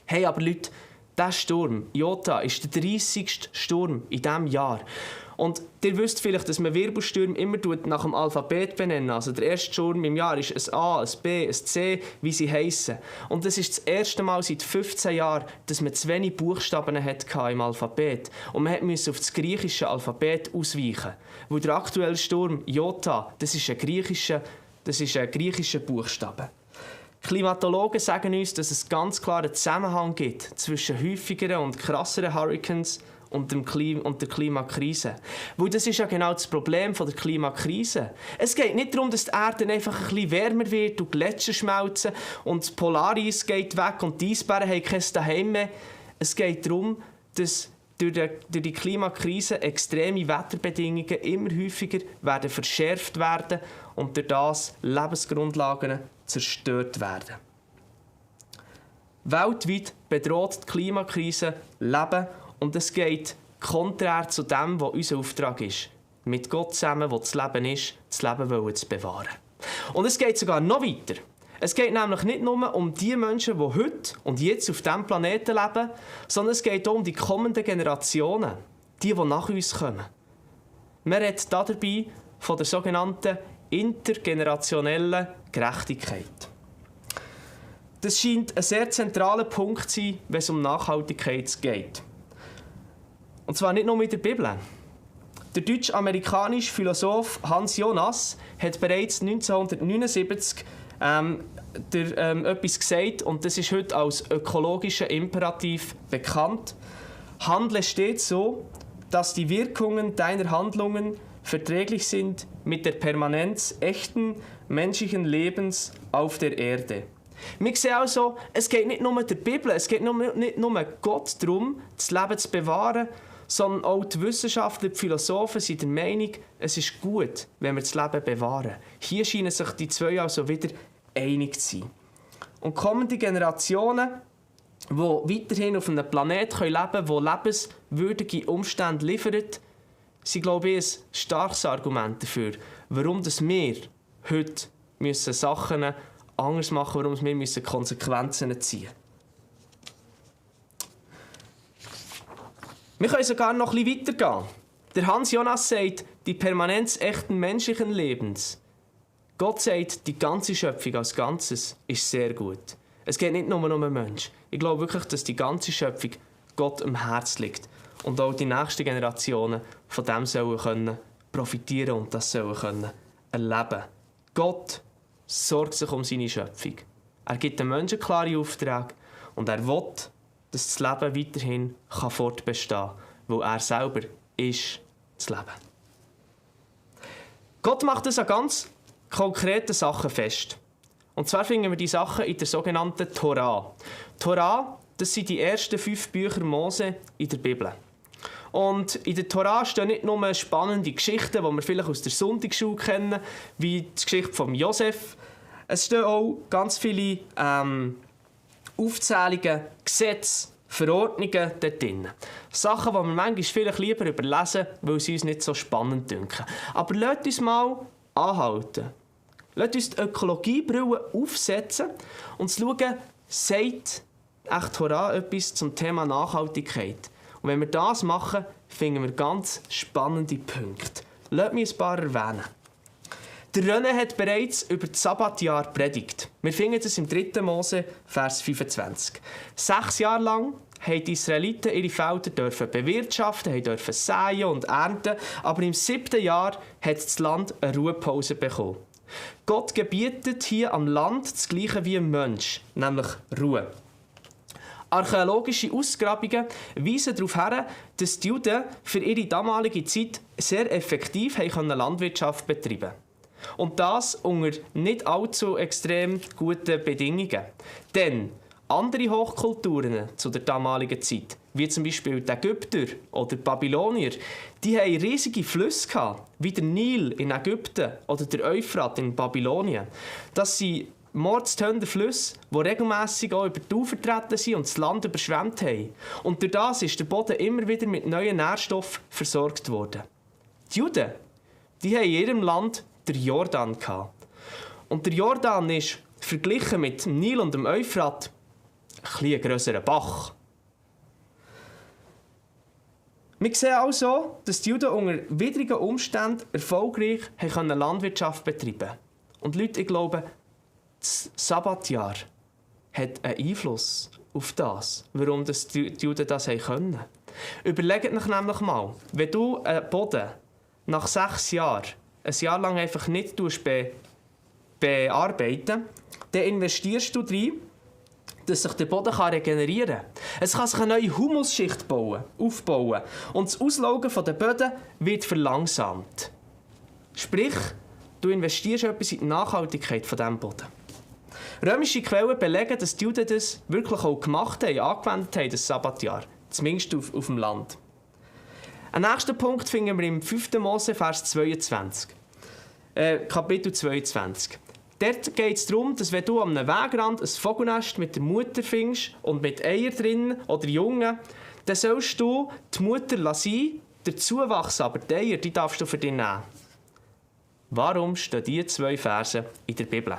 [SPEAKER 5] Hey, aber Leute, dieser Sturm, Iota, ist der 30. Sturm in diesem Jahr. Und ihr wisst vielleicht, dass man Wirbelstürme immer nach dem Alphabet benennen. Also der erste Sturm im Jahr ist ein A, ein B, ein C, wie sie heissen. Und das ist das erste Mal seit 15 Jahren, dass man zu wenig Buchstaben hatte im Alphabet. Und man musste auf das griechische Alphabet ausweichen. Weil der aktuelle Sturm Iota, das ist ein griechischer Buchstabe. Klimatologen sagen uns, dass es ganz klar einen Zusammenhang gibt zwischen häufigeren und krasseren Hurricanes und der Klimakrise. Weil das ist ja genau das Problem der Klimakrise. Es geht nicht darum, dass die Erde einfach ein bisschen wärmer wird und Gletscher schmelzen und das Polareis geht weg und die Eisbären haben kein Daheim mehr. Es geht darum, dass durch die Klimakrise extreme Wetterbedingungen immer häufiger werden verschärft werden und durch das Lebensgrundlagen zerstört werden. Weltweit bedroht die Klimakrise Leben und es geht konträr zu dem, was unser Auftrag ist. Mit Gott zusammen, wo das Leben ist, das Leben zu bewahren. Und es geht sogar noch weiter. Es geht nämlich nicht nur um die Menschen, die heute und jetzt auf diesem Planeten leben, sondern es geht auch um die kommenden Generationen, die nach uns kommen. Man redet dabei von der sogenannten intergenerationellen Gerechtigkeit. Das scheint ein sehr zentraler Punkt zu sein, wenn es um Nachhaltigkeit geht. Und zwar nicht nur in der Bibel. Der deutsch-amerikanische Philosoph Hans Jonas hat bereits 1979 etwas gesagt, und das ist heute als ökologischer Imperativ bekannt. Handle stets so, dass die Wirkungen deiner Handlungen verträglich sind mit der Permanenz echten menschlichen Lebens auf der Erde. Wir sehen also, es geht nicht nur der Bibel, es geht nicht nur Gott darum, das Leben zu bewahren, sondern auch die Wissenschaftler, die Philosophen sind der Meinung, es ist gut, wenn wir das Leben bewahren. Hier scheinen sich die zwei also wieder einig zu sein. Und kommende Generationen, die weiterhin auf einem Planeten leben können, der lebenswürdige Umstände liefert, sind, glaube ich, ein starkes Argument dafür, warum wir heute Sachen anders machen müssen, warum wir Konsequenzen ziehen müssen. Wir können sogar noch ein bisschen weitergehen. Der Hans Jonas sagt, die Permanenz echten menschlichen Lebens Gott sagt, die ganze Schöpfung als Ganzes ist sehr gut. Es geht nicht nur um einen Menschen. Ich glaube wirklich, dass die ganze Schöpfung Gott am Herzen liegt. Und auch die nächsten Generationen von dem sollen können profitieren und das sollen können erleben. Gott sorgt sich um seine Schöpfung. Er gibt den Menschen klare Aufträge und er will, dass das Leben weiterhin fortbestehen kann, weil er selber ist das Leben. Gott macht es an ganz konkreten Sachen fest. Und zwar finden wir die Sachen in der sogenannten Torah. Torah, das sind die ersten 5 Bücher Mose in der Bibel. Und in der Torah stehen nicht nur spannende Geschichten, die wir vielleicht aus der Sonntagsschule kennen, wie die Geschichte von Josef. Es stehen auch ganz viele Aufzählungen, Gesetze, Verordnungen dort drin. Sachen, die wir manchmal vielleicht lieber überlesen, weil sie uns nicht so spannend dünken. Aber lasst uns mal anhalten. Lasst uns die Ökologiebrille aufsetzen und schauen, sagt echt Torah etwas zum Thema Nachhaltigkeit. Und wenn wir das machen, finden wir ganz spannende Punkte. Lasst mich ein paar erwähnen. Der René hat bereits über das Sabbatjahr predigt. Wir finden es im 3. Mose, Vers 25. 6 Jahre lang haben die Israeliten ihre Felder bewirtschaften, dürfen säen und ernten, aber im 7. Jahr hat das Land eine Ruhepause bekommen. Gott gebietet hier am Land das Gleiche wie im Mensch, nämlich Ruhe. Archäologische Ausgrabungen weisen darauf hin, dass die Juden für ihre damalige Zeit sehr effektiv Landwirtschaft betreiben konnten. Und das unter nicht allzu extrem guten Bedingungen. Denn andere Hochkulturen zu der damaligen Zeit, wie zum Beispiel die Ägypter oder die Babylonier, die hatten riesige Flüsse gehabt, wie der Nil in Ägypten oder der Euphrat in Babylonien. Das sind mordstönde Flüsse, die regelmässig auch über die Ufer vertreten sind und das Land überschwemmt haben. Und durch das ist der Boden immer wieder mit neuen Nährstoffen versorgt worden. Die Juden, die haben in ihrem Land den Jordan gehabt. Und der Jordan ist, verglichen mit dem Nil und dem Euphrat, ein grösserer Bach. Wir sehen also, dass die Juden unter widrigen Umständen erfolgreich Landwirtschaft betreiben konnten. Und Leute, ich glaube, das Sabbatjahr hat einen Einfluss auf das, warum die Juden das können. Überlegt euch nämlich mal, wenn du einen Boden nach 6 Jahren ein Jahr lang einfach nicht bearbeiten, dann investierst du rein, dass sich der Boden regenerieren kann. Es kann sich eine neue Humusschicht aufbauen und das Auslaugen der Böden wird verlangsamt. Sprich, du investierst etwas in die Nachhaltigkeit von diesem Boden. Römische Quellen belegen, dass die Juden das wirklich auch gemacht haben, angewendet haben, das Sabbatjahr. Zumindest auf dem Land. Einen nächsten Punkt finden wir im 5. Mose, Vers 22. Kapitel 22. Dort geht es darum, dass wenn du am Wegrand ein Vogelnest mit der Mutter findest und mit Eiern drin oder Jungen, dann sollst du die Mutter sein, der Zuwachs aber die Eier, die darfst du für dich nehmen. Warum stehen diese 2 Verse in der Bibel?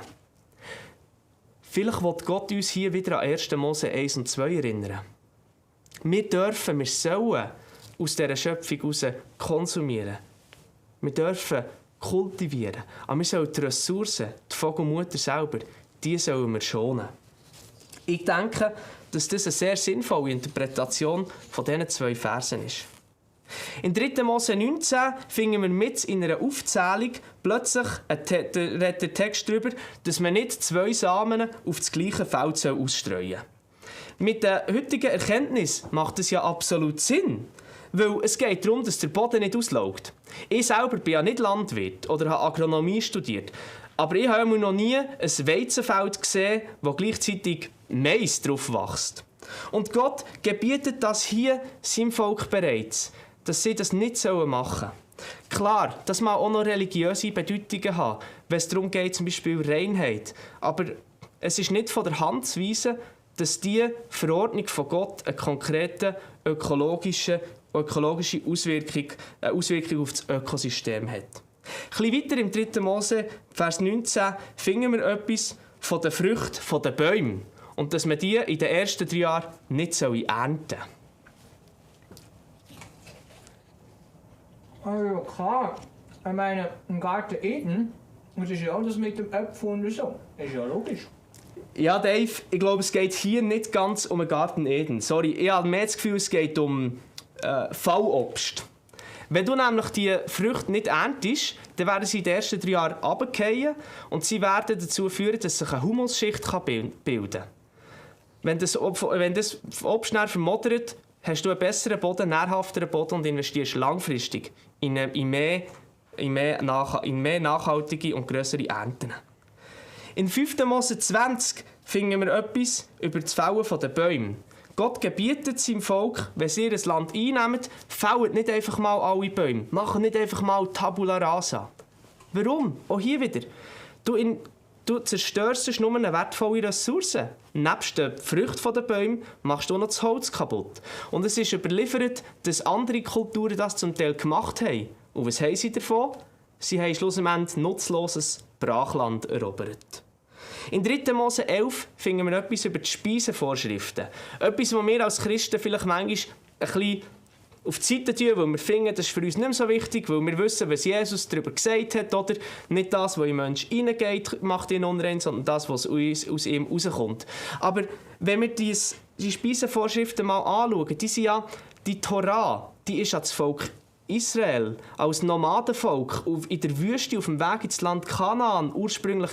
[SPEAKER 5] Vielleicht will Gott uns hier wieder an 1. Mose 1 und 2 erinnern. Wir sollen aus dieser Schöpfung heraus konsumieren. Wir dürfen kultivieren. Aber wir sollen die Ressourcen, die Vogelmutter selber, die sollen wir schonen. Ich denke, dass das eine sehr sinnvolle Interpretation von diesen 2 Versen ist. In 3. Mose 19 finden wir mit in einer Aufzählung plötzlich der Text darüber, dass man nicht 2 Samen auf das gleiche Feld ausstreuen soll. Mit der heutigen Erkenntnis macht es ja absolut Sinn. Weil es geht darum, dass der Boden nicht auslaugt. Ich selber bin ja nicht Landwirt oder habe Agronomie studiert. Aber ich habe noch nie ein Weizenfeld gesehen, wo gleichzeitig Mais drauf wächst. Und Gott gebietet das hier seinem Volk bereits, dass sie das nicht machen sollen. Klar, das mag auch noch religiöse Bedeutungen haben, wenn es darum geht, zum Beispiel Reinheit. Aber es ist nicht von der Hand zu weisen, dass diese Verordnung von Gott eine konkrete ökologische Auswirkung auf das Ökosystem hat. Ein bisschen weiter im 3. Mose, Vers 19, finden wir etwas von den Früchten der Bäume und dass man die in den ersten 3 Jahren nicht ernten soll.
[SPEAKER 1] Also klar, ich meine, im Garten Eden
[SPEAKER 6] Und das ist ja auch das mit dem Äpfel und so. Das ist ja logisch.
[SPEAKER 5] Ja, Dave, ich glaube, es geht hier nicht ganz um einen Garten Eden. Sorry, ich habe mehr das Gefühl, es geht um Fallobst. Wenn du nämlich die Früchte nicht erntest, dann werden sie in den ersten 3 Jahren runterfallen und sie werden dazu führen, dass sich eine Humusschicht bilden kann. Wenn das Obst dann vermodert, hast du einen besseren Boden, nährhafteren Boden und investierst langfristig in mehr nachhaltige und grössere Ernten. In 5. Mose 20 finden wir etwas über das Fällen der Bäume. Gott gebietet seinem Volk, wenn sie ihr Land einnehmen, fällt nicht einfach mal alle Bäume. Machen nicht einfach mal Tabula rasa. Warum? Auch hier wieder. Du zerstörst nur eine wertvolle Ressource. Nebst den Früchten der Bäume machst du auch noch das Holz kaputt. Und es ist überliefert, dass andere Kulturen das zum Teil gemacht haben. Und was haben sie davon? Sie haben schlussendlich nutzloses Brachland erobert. In 3. Mose 11 finden wir etwas über die Speisenvorschriften. Etwas, was wir als Christen vielleicht manchmal ein bisschen auf die Seite tun, weil wir finden, das ist für uns nicht mehr so wichtig, weil wir wissen, was Jesus darüber gesagt hat, oder? Nicht das, was in den Menschen hineingeht, macht ihn unrein, sondern das, was aus ihm rauskommt. Aber wenn wir die Speisenvorschriften mal anschauen, die Torah, die ist an das Volk Israel als Nomadenvolk in der Wüste auf dem Weg ins Land Kanaan ursprünglich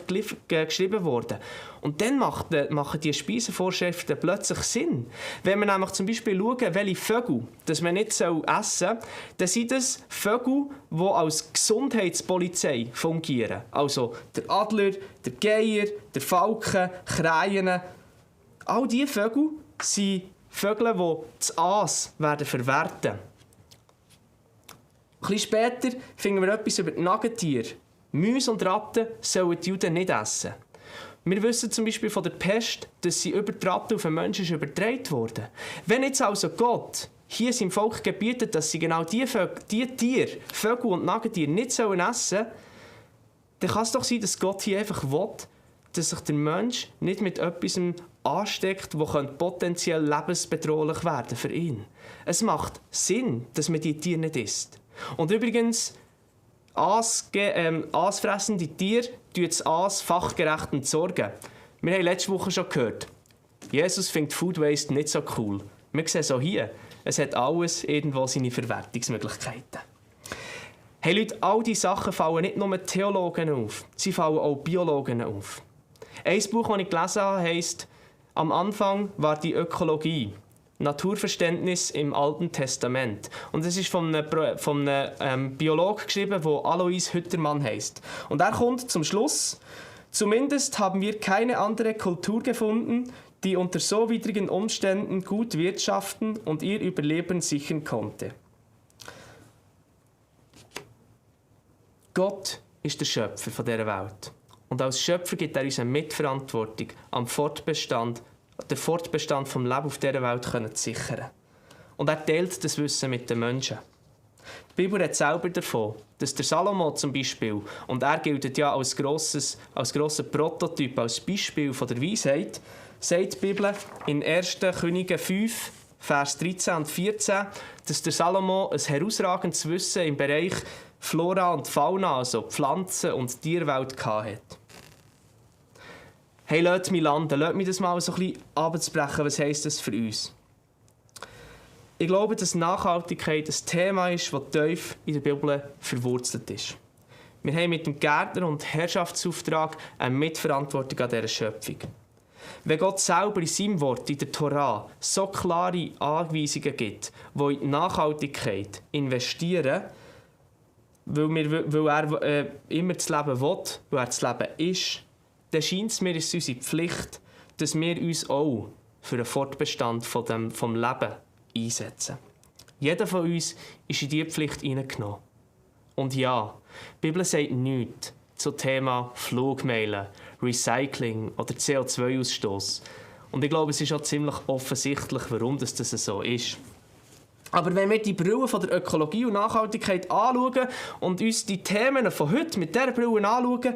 [SPEAKER 5] geschrieben worden. Und dann machen die Speisenvorschriften plötzlich Sinn. Wenn wir nämlich zum Beispiel schauen, welche Vögel das man nicht essen soll, dann sind das Vögel, die als Gesundheitspolizei fungieren. Also der Adler, der Geier, der Falken, Krähen. All diese Vögel sind Vögel, die das Aas verwerten werden. Ein bisschen später finden wir etwas über die Nagetiere. Mäuse und Ratten sollen die Juden nicht essen. Wir wissen zum Beispiel von der Pest, dass sie über die Ratten auf den Menschen übertragen wurde. Wenn jetzt also Gott hier seinem Volk gebietet, dass sie genau diese Tiere, Vögel und Nagetiere nicht essen sollen, dann kann es doch sein, dass Gott hier einfach will, dass sich der Mensch nicht mit etwas ansteckt, das potenziell lebensbedrohlich werden für ihn. Es macht Sinn, dass man diese Tiere nicht isst. Und übrigens, aasfressende Tiere entsorgen das Aas fachgerecht entsorgen. Wir haben letzte Woche schon gehört, Jesus findet Food Waste nicht so cool. Wir sehen es auch hier. Es hat alles irgendwo seine Verwertungsmöglichkeiten. Hey Leute, all diese Sachen fallen nicht nur Theologen auf, sie fallen auch Biologen auf. Ein Buch, das ich gelesen habe, heisst «Am Anfang war die Ökologie». Naturverständnis im Alten Testament. Und es ist von einem Biologen geschrieben, der Alois Hüttermann heisst. Und er kommt zum Schluss: Zumindest haben wir keine andere Kultur gefunden, die unter so widrigen Umständen gut wirtschaften und ihr Überleben sichern konnte. Gott ist der Schöpfer von dieser Welt. Und als Schöpfer gibt er uns eine Mitverantwortung am den Fortbestand vom Leben auf dieser Welt zu sichern. Und er teilt das Wissen mit den Menschen. Die Bibel hat selber davon, dass der Salomo zum Beispiel, und er gilt ja als grosser Prototyp, als Beispiel von der Weisheit, sagt die Bibel in 1. Könige 5, Vers 13 und 14, dass der Salomo ein herausragendes Wissen im Bereich Flora und Fauna, also Pflanzen- und Tierwelt, hatte. Hey, lasst mich landen, lasst mich das mal so ein bisschen abzubrechen. Was heisst das für uns? Ich glaube, dass Nachhaltigkeit ein Thema ist, das tief in der Bibel verwurzelt ist. Wir haben mit dem Gärtner- und Herrschaftsauftrag eine Mitverantwortung an dieser Schöpfung. Wenn Gott selber in seinem Wort, in der Torah, so klare Anweisungen gibt, die in die Nachhaltigkeit investieren, weil er immer das Leben will, weil er das Leben ist, dann scheint es mir, ist unsere Pflicht, dass wir uns auch für den Fortbestand vom Leben einsetzen. Jeder von uns ist in diese Pflicht hineingenommen. Und ja, die Bibel sagt nichts zum Thema Flugmeilen, Recycling oder CO2-Ausstoß. Und ich glaube, es ist auch ziemlich offensichtlich, warum das so ist. Aber wenn wir die Brille von der Ökologie und Nachhaltigkeit anschauen und uns die Themen von heute mit dieser Brille anschauen,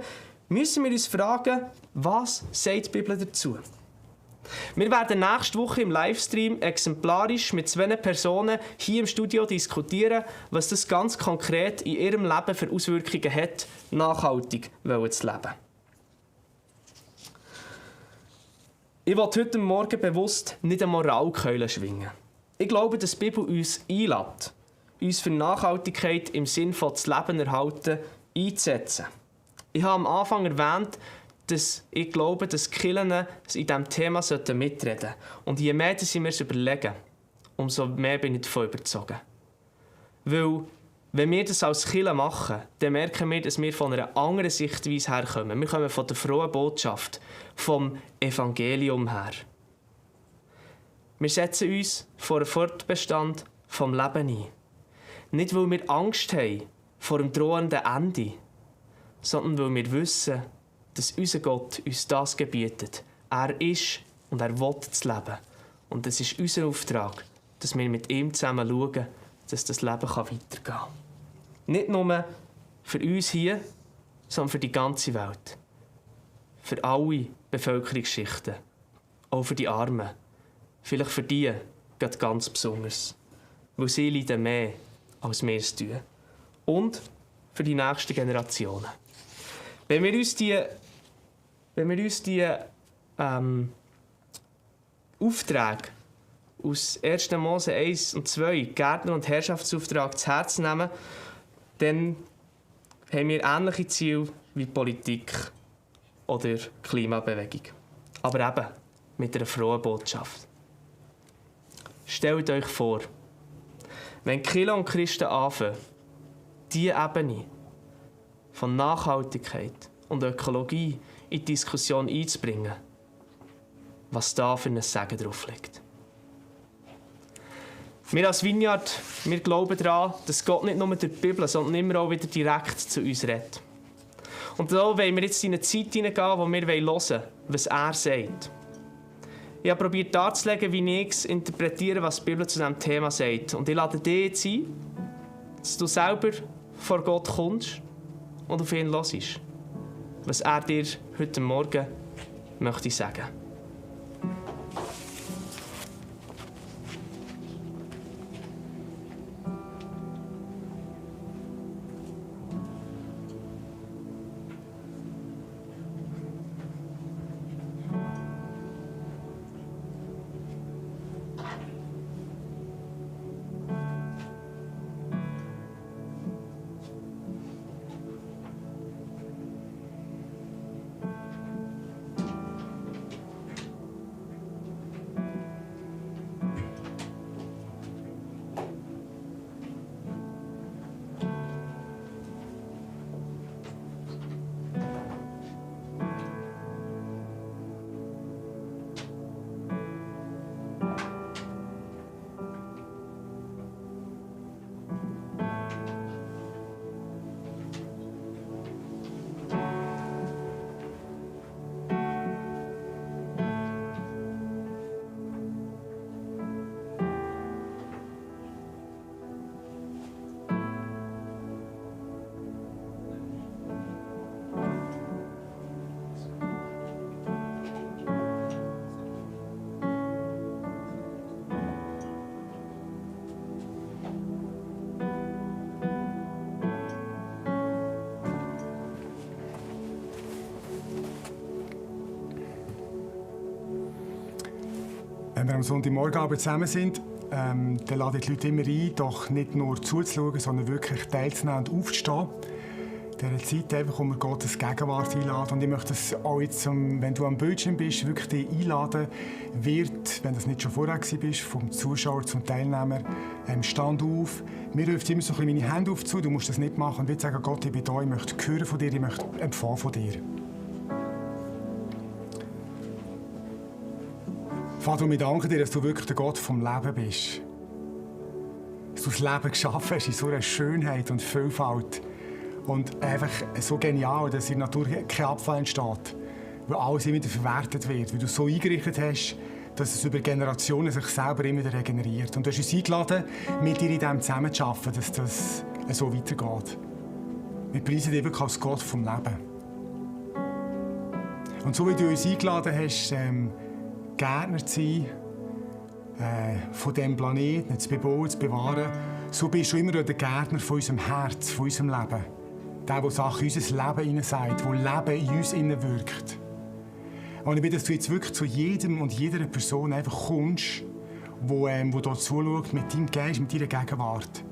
[SPEAKER 5] müssen wir uns fragen, was sagt die Bibel dazu? Wir werden nächste Woche im Livestream exemplarisch mit 2 Personen hier im Studio diskutieren, was das ganz konkret in ihrem Leben für Auswirkungen hat, nachhaltig zu leben. Ich will heute Morgen bewusst nicht eine Moralkeule schwingen. Ich glaube, dass die Bibel uns einlädt, uns für Nachhaltigkeit im Sinn von das Leben erhalten einzusetzen. Ich habe am Anfang erwähnt, dass ich glaube, dass die Kirchen in diesem Thema mitreden sollten. Und je mehr sie mir überlegen, umso mehr bin ich davon überzeugt. Weil, wenn wir das als Kirche machen, dann merken wir, dass wir von einer anderen Sichtweise herkommen. Wir kommen von der frohen Botschaft, vom Evangelium her. Wir setzen uns vor einen Fortbestand vom Leben ein. Nicht, weil wir Angst haben vor dem drohenden Ende, sondern weil wir wissen, dass unser Gott uns das gebietet. Er ist und er will das Leben. Und es ist unser Auftrag, dass wir mit ihm zusammen schauen, dass das Leben weitergehen kann. Nicht nur für uns hier, sondern für die ganze Welt. Für alle Bevölkerungsschichten. Auch für die Armen. Vielleicht für die geht ganz besonders. Weil sie leiden mehr, als wir es tun. Und für die nächsten Generationen. Wenn wir uns die Aufträge aus 1. Mose 1 und 2, Gärtner- und Herrschaftsauftrag, zu Herzen nehmen, dann haben wir ähnliche Ziele wie Politik oder Klimabewegung. Aber eben mit einer frohen Botschaft. Stellt euch vor, wenn Kirche und Christen anfangen, diese Ebene von Nachhaltigkeit und Ökologie in die Diskussion einzubringen, was da für ein Segen drauf liegt. Wir als Vineyard, wir glauben daran, dass Gott nicht nur durch die Bibel, sondern immer auch wieder direkt zu uns redet. Und da wollen wir jetzt in eine Zeit hineingehen, wo wir hören wollen, was er sagt. Ich habe probiert darzulegen, wie ich es interpretiere, was die Bibel zu diesem Thema sagt. Und ich lade dich jetzt ein, dass du selber vor Gott kommst und auf ihn hörst, was er dir heute Morgen möchte sagen.
[SPEAKER 7] Wenn wir am Sonntagmorgen zusammen sind, dann lade ich die Leute immer ein, doch nicht nur zuzuschauen, sondern wirklich teilzunehmen und aufzustehen. In dieser Zeit, einfach, wo wir Gottes Gegenwart einladen. Und ich möchte das auch jetzt, wenn du am Bildschirm bist, wirklich dich einladen wird, wenn das nicht schon vorher war, vom Zuschauer zum Teilnehmer, stand auf. Mir ruft immer so ein bisschen meine Hände auf zu, du musst das nicht machen. Und ich sagen, Gott, ich bin da, ich möchte hören von dir, ich möchte empfangen von dir. Vater, wir danken dir, dass du wirklich der Gott vom Leben bist. Dass du das Leben geschaffen hast in so einer Schönheit und Vielfalt. Und einfach so genial, dass in der Natur kein Abfall entsteht. Weil alles immer wieder verwertet wird. Weil du es so eingerichtet hast, dass es über Generationen sich selber immer wieder regeneriert. Und du hast uns eingeladen, mit dir in dem zusammen zu arbeiten, dass das so weitergeht. Wir preisen dich wirklich als Gott vom Leben. Und so wie du uns eingeladen hast, Gärtner zu sein, von diesem Planeten zu bebauen, zu bewahren, so bist du immer der Gärtner von unserem Herz, von unserem Leben. Der Sachen in unser Leben hineinsagt, der Leben in uns wirkt. Und ich will, dass du jetzt wirklich zu jedem und jeder Person einfach kommst, wo hier zuschaut, mit deinem Geist, mit deiner Gegenwart.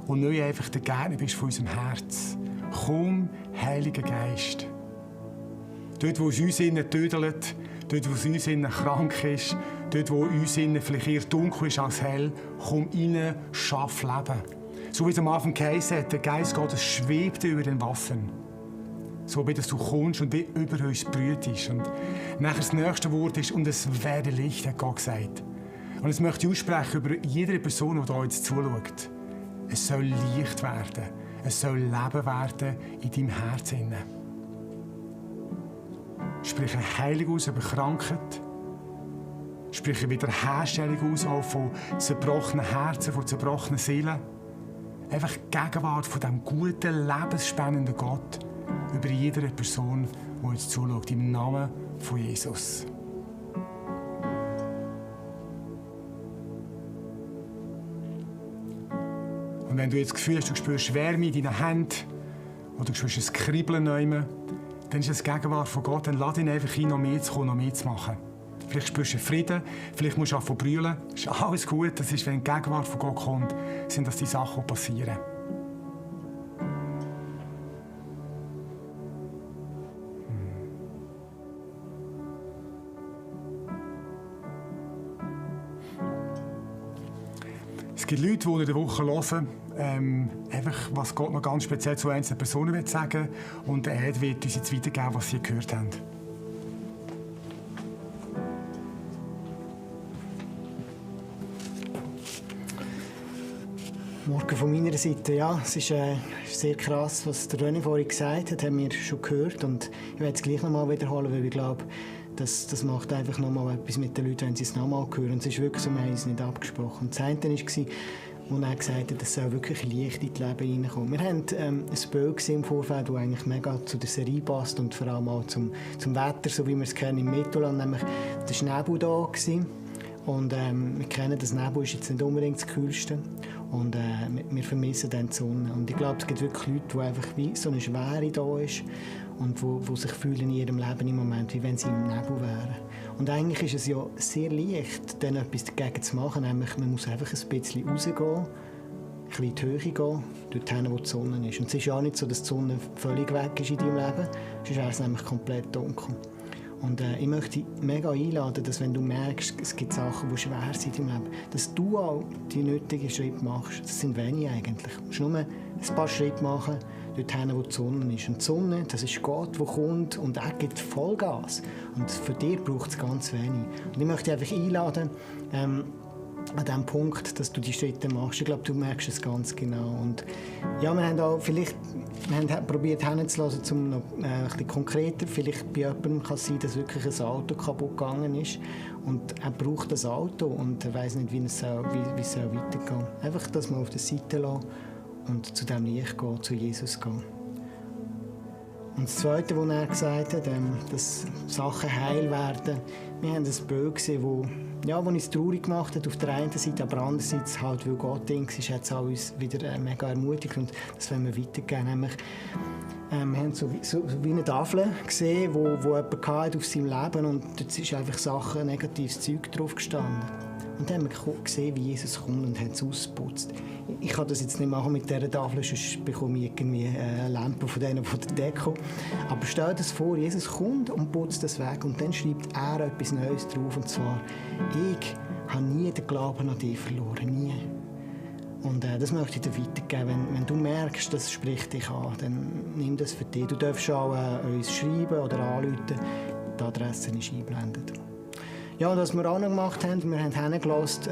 [SPEAKER 7] Und neu einfach der Gärtner bist von unserem Herz. Komm, Heiliger Geist. Dort, wo es uns innen tödelt, dort, wo es uns innen krank ist, dort, wo uns innen vielleicht eher dunkel ist als hell, komm rein, schaff Leben. So wie es am Anfang geheißen hat, der Geist Gottes schwebt über den Wassern. So wie dass du kommst und wie über uns brütest. Und nachher das nächste Wort ist, und es werde Licht, hat Gott gesagt. Und das möchte ich aussprechen über jede Person, die hier jetzt zuschaut. Es soll Licht werden. Es soll Leben werden in deinem Herzen. Sprich eine Heilung aus über Krankheit. Sprich eine Wiederherstellung aus auch von zerbrochenen Herzen, von zerbrochenen Seelen. Einfach die Gegenwart von diesem guten, lebensspannenden Gott über jede Person, die jetzt zuschaut, im Namen von Jesus. Und wenn du jetzt das Gefühl hast, du spürst Wärme in deinen Händen oder du spürst ein Kribbeln, dann ist das die Gegenwart von Gott. Dann lade ihn einfach ein, noch mehr zu kommen, noch mehr zu machen. Vielleicht spürst du Frieden, vielleicht musst du anfangen zu brüllen. Das ist alles gut. Das ist, wenn die Gegenwart von Gott kommt, sind das die Sachen, die passieren. Es gibt Leute, die in der Woche hören, einfach, was Gott noch ganz speziell zu einzelnen Personen sagen will. Und er wird uns jetzt weitergeben, was sie gehört haben.
[SPEAKER 8] Morgen von meiner Seite, ja, es ist sehr krass, was der René vorhin gesagt hat, haben wir schon gehört. Und ich werde es gleich noch mal wiederholen, weil ich glaube, das macht einfach noch mal etwas mit den Leuten, wenn sie es noch mal hören. Und es ist wirklich so, wir haben es nicht abgesprochen. Das eine war, wo er gesagt hat, es soll wirklich Licht in das Leben hineinkommen. Wir haben ein Bild im Vorfeld, das eigentlich mega zu der Serie passt und vor allem auch zum Wetter, so wie wir es kennen im Mittelland, nämlich der Nebel da war. Und wir kennen, das Nebel ist jetzt nicht unbedingt das Kühlste. Und wir vermissen dann die Sonne. Und ich glaube, es gibt wirklich Leute, die einfach wie so eine Schwere da ist und die sich fühlen in ihrem Leben im Moment, wie wenn sie im Nebel wären. Und eigentlich ist es ja sehr leicht, dann etwas dagegen zu machen. Nämlich, man muss einfach ein bisschen rausgehen, ein bisschen in die Höhe gehen, dorthin, wo die Sonne ist. Und es ist ja auch nicht so, dass die Sonne völlig weg ist in deinem Leben. Sonst wäre es nämlich komplett dunkel. Und ich möchte dich mega einladen, dass wenn du merkst, es gibt Sachen, die schwer sind im Leben, dass du auch die nötigen Schritte machst. Das sind wenige eigentlich. Du musst nur ein paar Schritte machen, dorthin, wo die Sonne ist. Und die Sonne, das ist Gott, der kommt und er gibt Vollgas. Und für dich braucht es ganz wenig. Und ich möchte dich einfach einladen, an dem Punkt, dass du die Schritte machst. Ich glaube, du merkst es ganz genau. Und ja, wir haben auch probiert hinzulassen, um noch ein bisschen konkreter. Vielleicht bei jemandem kann es sein, dass wirklich ein Auto kaputt gegangen ist und er braucht das Auto und er weiss nicht, wie es weitergehen soll. Einfach das mal auf der Seite lassen und zu dem Licht gehen, zu Jesus gehen. Und das Zweite, was er gesagt hat, dass Sachen heil werden. Wir haben ein Bild gesehen, wo uns traurig gemacht hat auf der einen Seite, aber andererseits halt, weil Gott Ding ist, hat es auch uns wieder mega ermutigt und das wollen wir weitergeben. Nämlich, wir haben so wie eine Tafel gesehen, wo jemand hatte auf seinem Leben und dort ist einfach Sachen, negatives Zeug drauf gestanden. Und dann haben wir gesehen, wie Jesus kommt und hat es ausgeputzt. Ich kann das jetzt nicht machen mit dieser Tafel, sonst bekomme ich irgendwie eine Lampe von denen von der Deko. Aber stell dir das vor, Jesus kommt und putzt das weg und dann schreibt er etwas Neues drauf. Und zwar, ich habe nie den Glauben an dich verloren, nie. Und das möchte ich dir weitergeben. Wenn du merkst, das spricht dich an, dann nimm das für dich. Du darfst auch uns schreiben oder anrufen. Die Adresse ist eingeblendet. Ja, und was wir auch noch gemacht haben, wir haben hingelassen,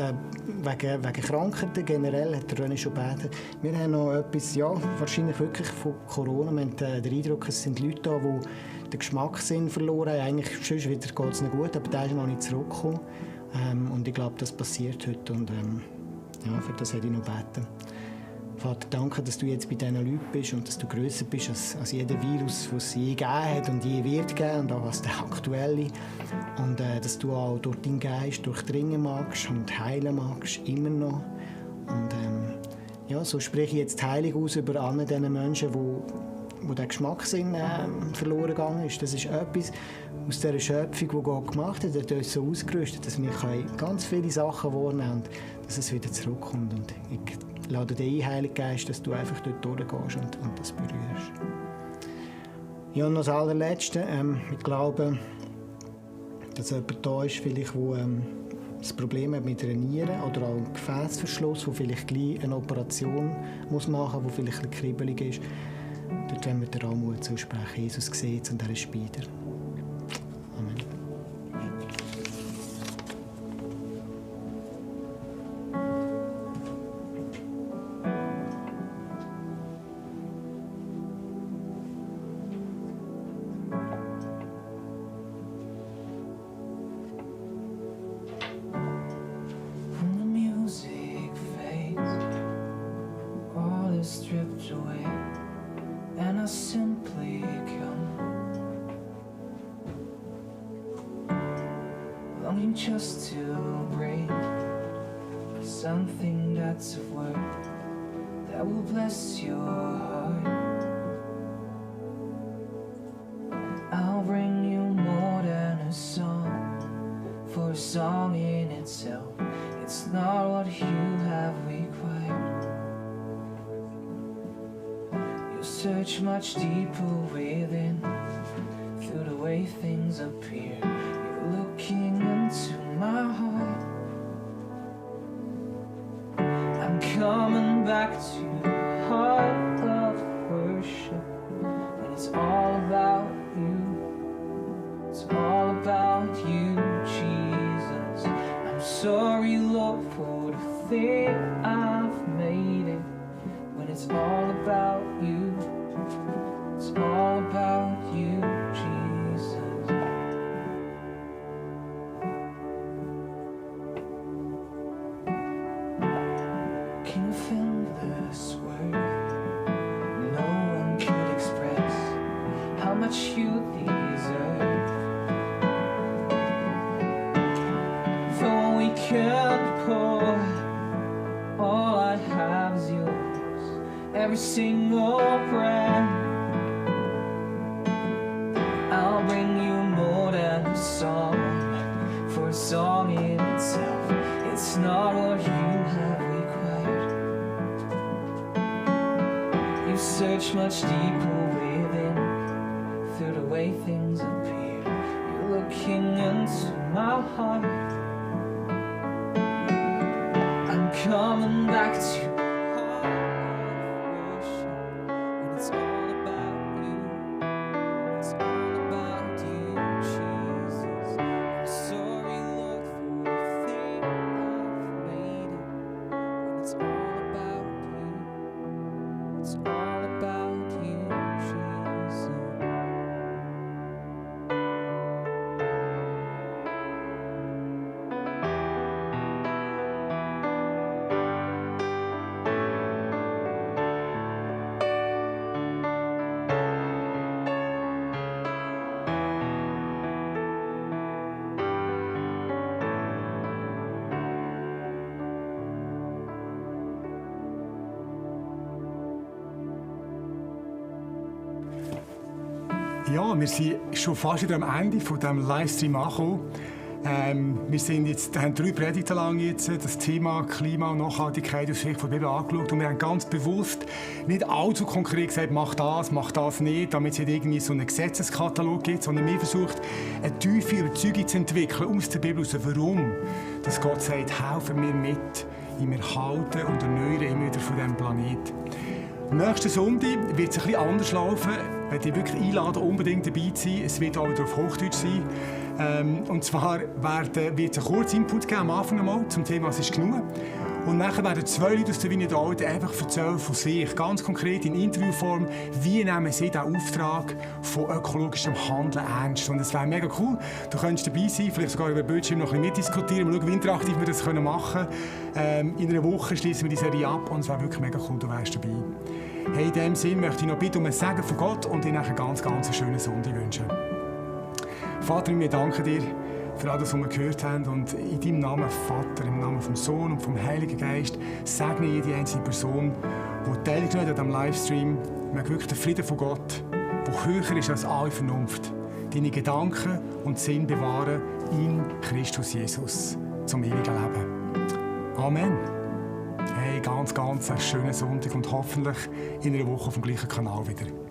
[SPEAKER 8] wegen Krankheiten generell, hat der René schon gebeten. Wir haben noch etwas, wahrscheinlich wirklich von Corona. Wir haben den Eindruck, es sind Leute da, die den Geschmackssinn verloren haben. Eigentlich sonst wieder geht es noch gut, aber der ist noch nicht zurückgekommen. Und ich glaube, das passiert heute. Und für das hätte ich noch gebeten. Vater, danke, dass du jetzt bei diesen Leuten bist und dass du grösser bist als jeder Virus, den es je gegeben hat und je wird geben und auch als der aktuelle. Und dass du auch durch deinen Geist durchdringen magst und heilen magst, immer noch. Und ja, so spreche ich jetzt Heilung aus über alle diese Menschen, wo der Geschmackssinn verloren gegangen ist. Das ist etwas aus dieser Schöpfung, die Gott gemacht hat. Er hat uns so ausgerüstet, dass wir ganz viele Sachen wahrnehmen und dass es wieder zurückkommt. Und ich lade dich ein, Heiliger Geist, dass du einfach dort durchgehst und das berührst. Ja, und noch das Allerletzte. Ich glaube, dass jemand da ist, vielleicht, wo das Problem hat mit einer Niere oder auch einem Gefäßverschluss, wo vielleicht gleich eine Operation muss machen muss, wo vielleicht ein bisschen kribbelig ist. Dort wollen wir dir auch Mut zusprechen. Jesus sieht es und er ist bei dir. Amen.
[SPEAKER 4] When the music fades, all is stripped away, and I simply come, longing just to bring something that's of worth that will bless your heart. I'll bring you more than a song, for a song in itself, it's not what you have required. You search much deeper within, through the way things appear. You're looking into my heart. I'm coming back to the heart of worship, and it's all about you. It's all about you, Jesus. I'm sorry, Lord, for the thing I've made it. When it's all about you, it's all about you, Jesus. Can you feel this word? No one could express how much you deserve. For we can't pour, all I have is yours, every single breath. I'll bring you more than a song, for a song in itself, it's not what you have required. You search much deeper within, through the way things appear. You're looking into my heart. I'm coming back to
[SPEAKER 7] Ja, wir sind schon fast wieder am Ende von diesem Livestream angekommen. Wir haben 3 Predigten lang jetzt das Thema Klima und Nachhaltigkeit aus Sicht der Bibel angeschaut und wir haben ganz bewusst nicht allzu konkret gesagt, mach das nicht, damit es nicht irgendwie so einen Gesetzeskatalog gibt, sondern wir versucht, eine tiefe Überzeugung zu entwickeln aus der Bibel, warum dass Gott sagt, helfen wir mit im Erhalten und Erneuern immer wieder von diesem Planeten. Nächsten Sonntag wird es ein bisschen anders laufen. Ich möchte dich wirklich einladen, unbedingt dabei zu sein. Es wird auch wieder auf Hochdeutsch sein. Und zwar wird es einen kurzen Input geben am Anfang einmal zum Thema «Es ist genug». Und nachher werden 2 Leute aus der Wiener Alten einfach erzählen von sich, ganz konkret in Interviewform, wie nehmen sie den Auftrag von ökologischem Handeln ernst. Und es wäre mega cool, du könntest dabei sein, vielleicht sogar über den Bildschirm noch ein bisschen mitdiskutieren, mal schauen, wie interaktiv wir das machen können. In einer Woche schließen wir die Serie ab und es wäre wirklich mega cool, du wärst dabei. Hey, in diesem Sinne möchte ich noch bitten um ein Segen von Gott und dir einen ganz schönen Sonntag wünschen. Vater, wir danken dir für all das, was wir gehört haben. Und in deinem Namen, Vater, im Namen vom Sohn und vom Heiligen Geist, segne jede einzelne Person, die teilgenommen hat am Livestream. Wir haben wirklich den Frieden von Gott, der höher ist als alle Vernunft. Deine Gedanken und Sinn bewahren in Christus Jesus zum ewigen Leben. Amen. Hey, ganz einen schönen Sonntag und hoffentlich in einer Woche auf dem gleichen Kanal wieder.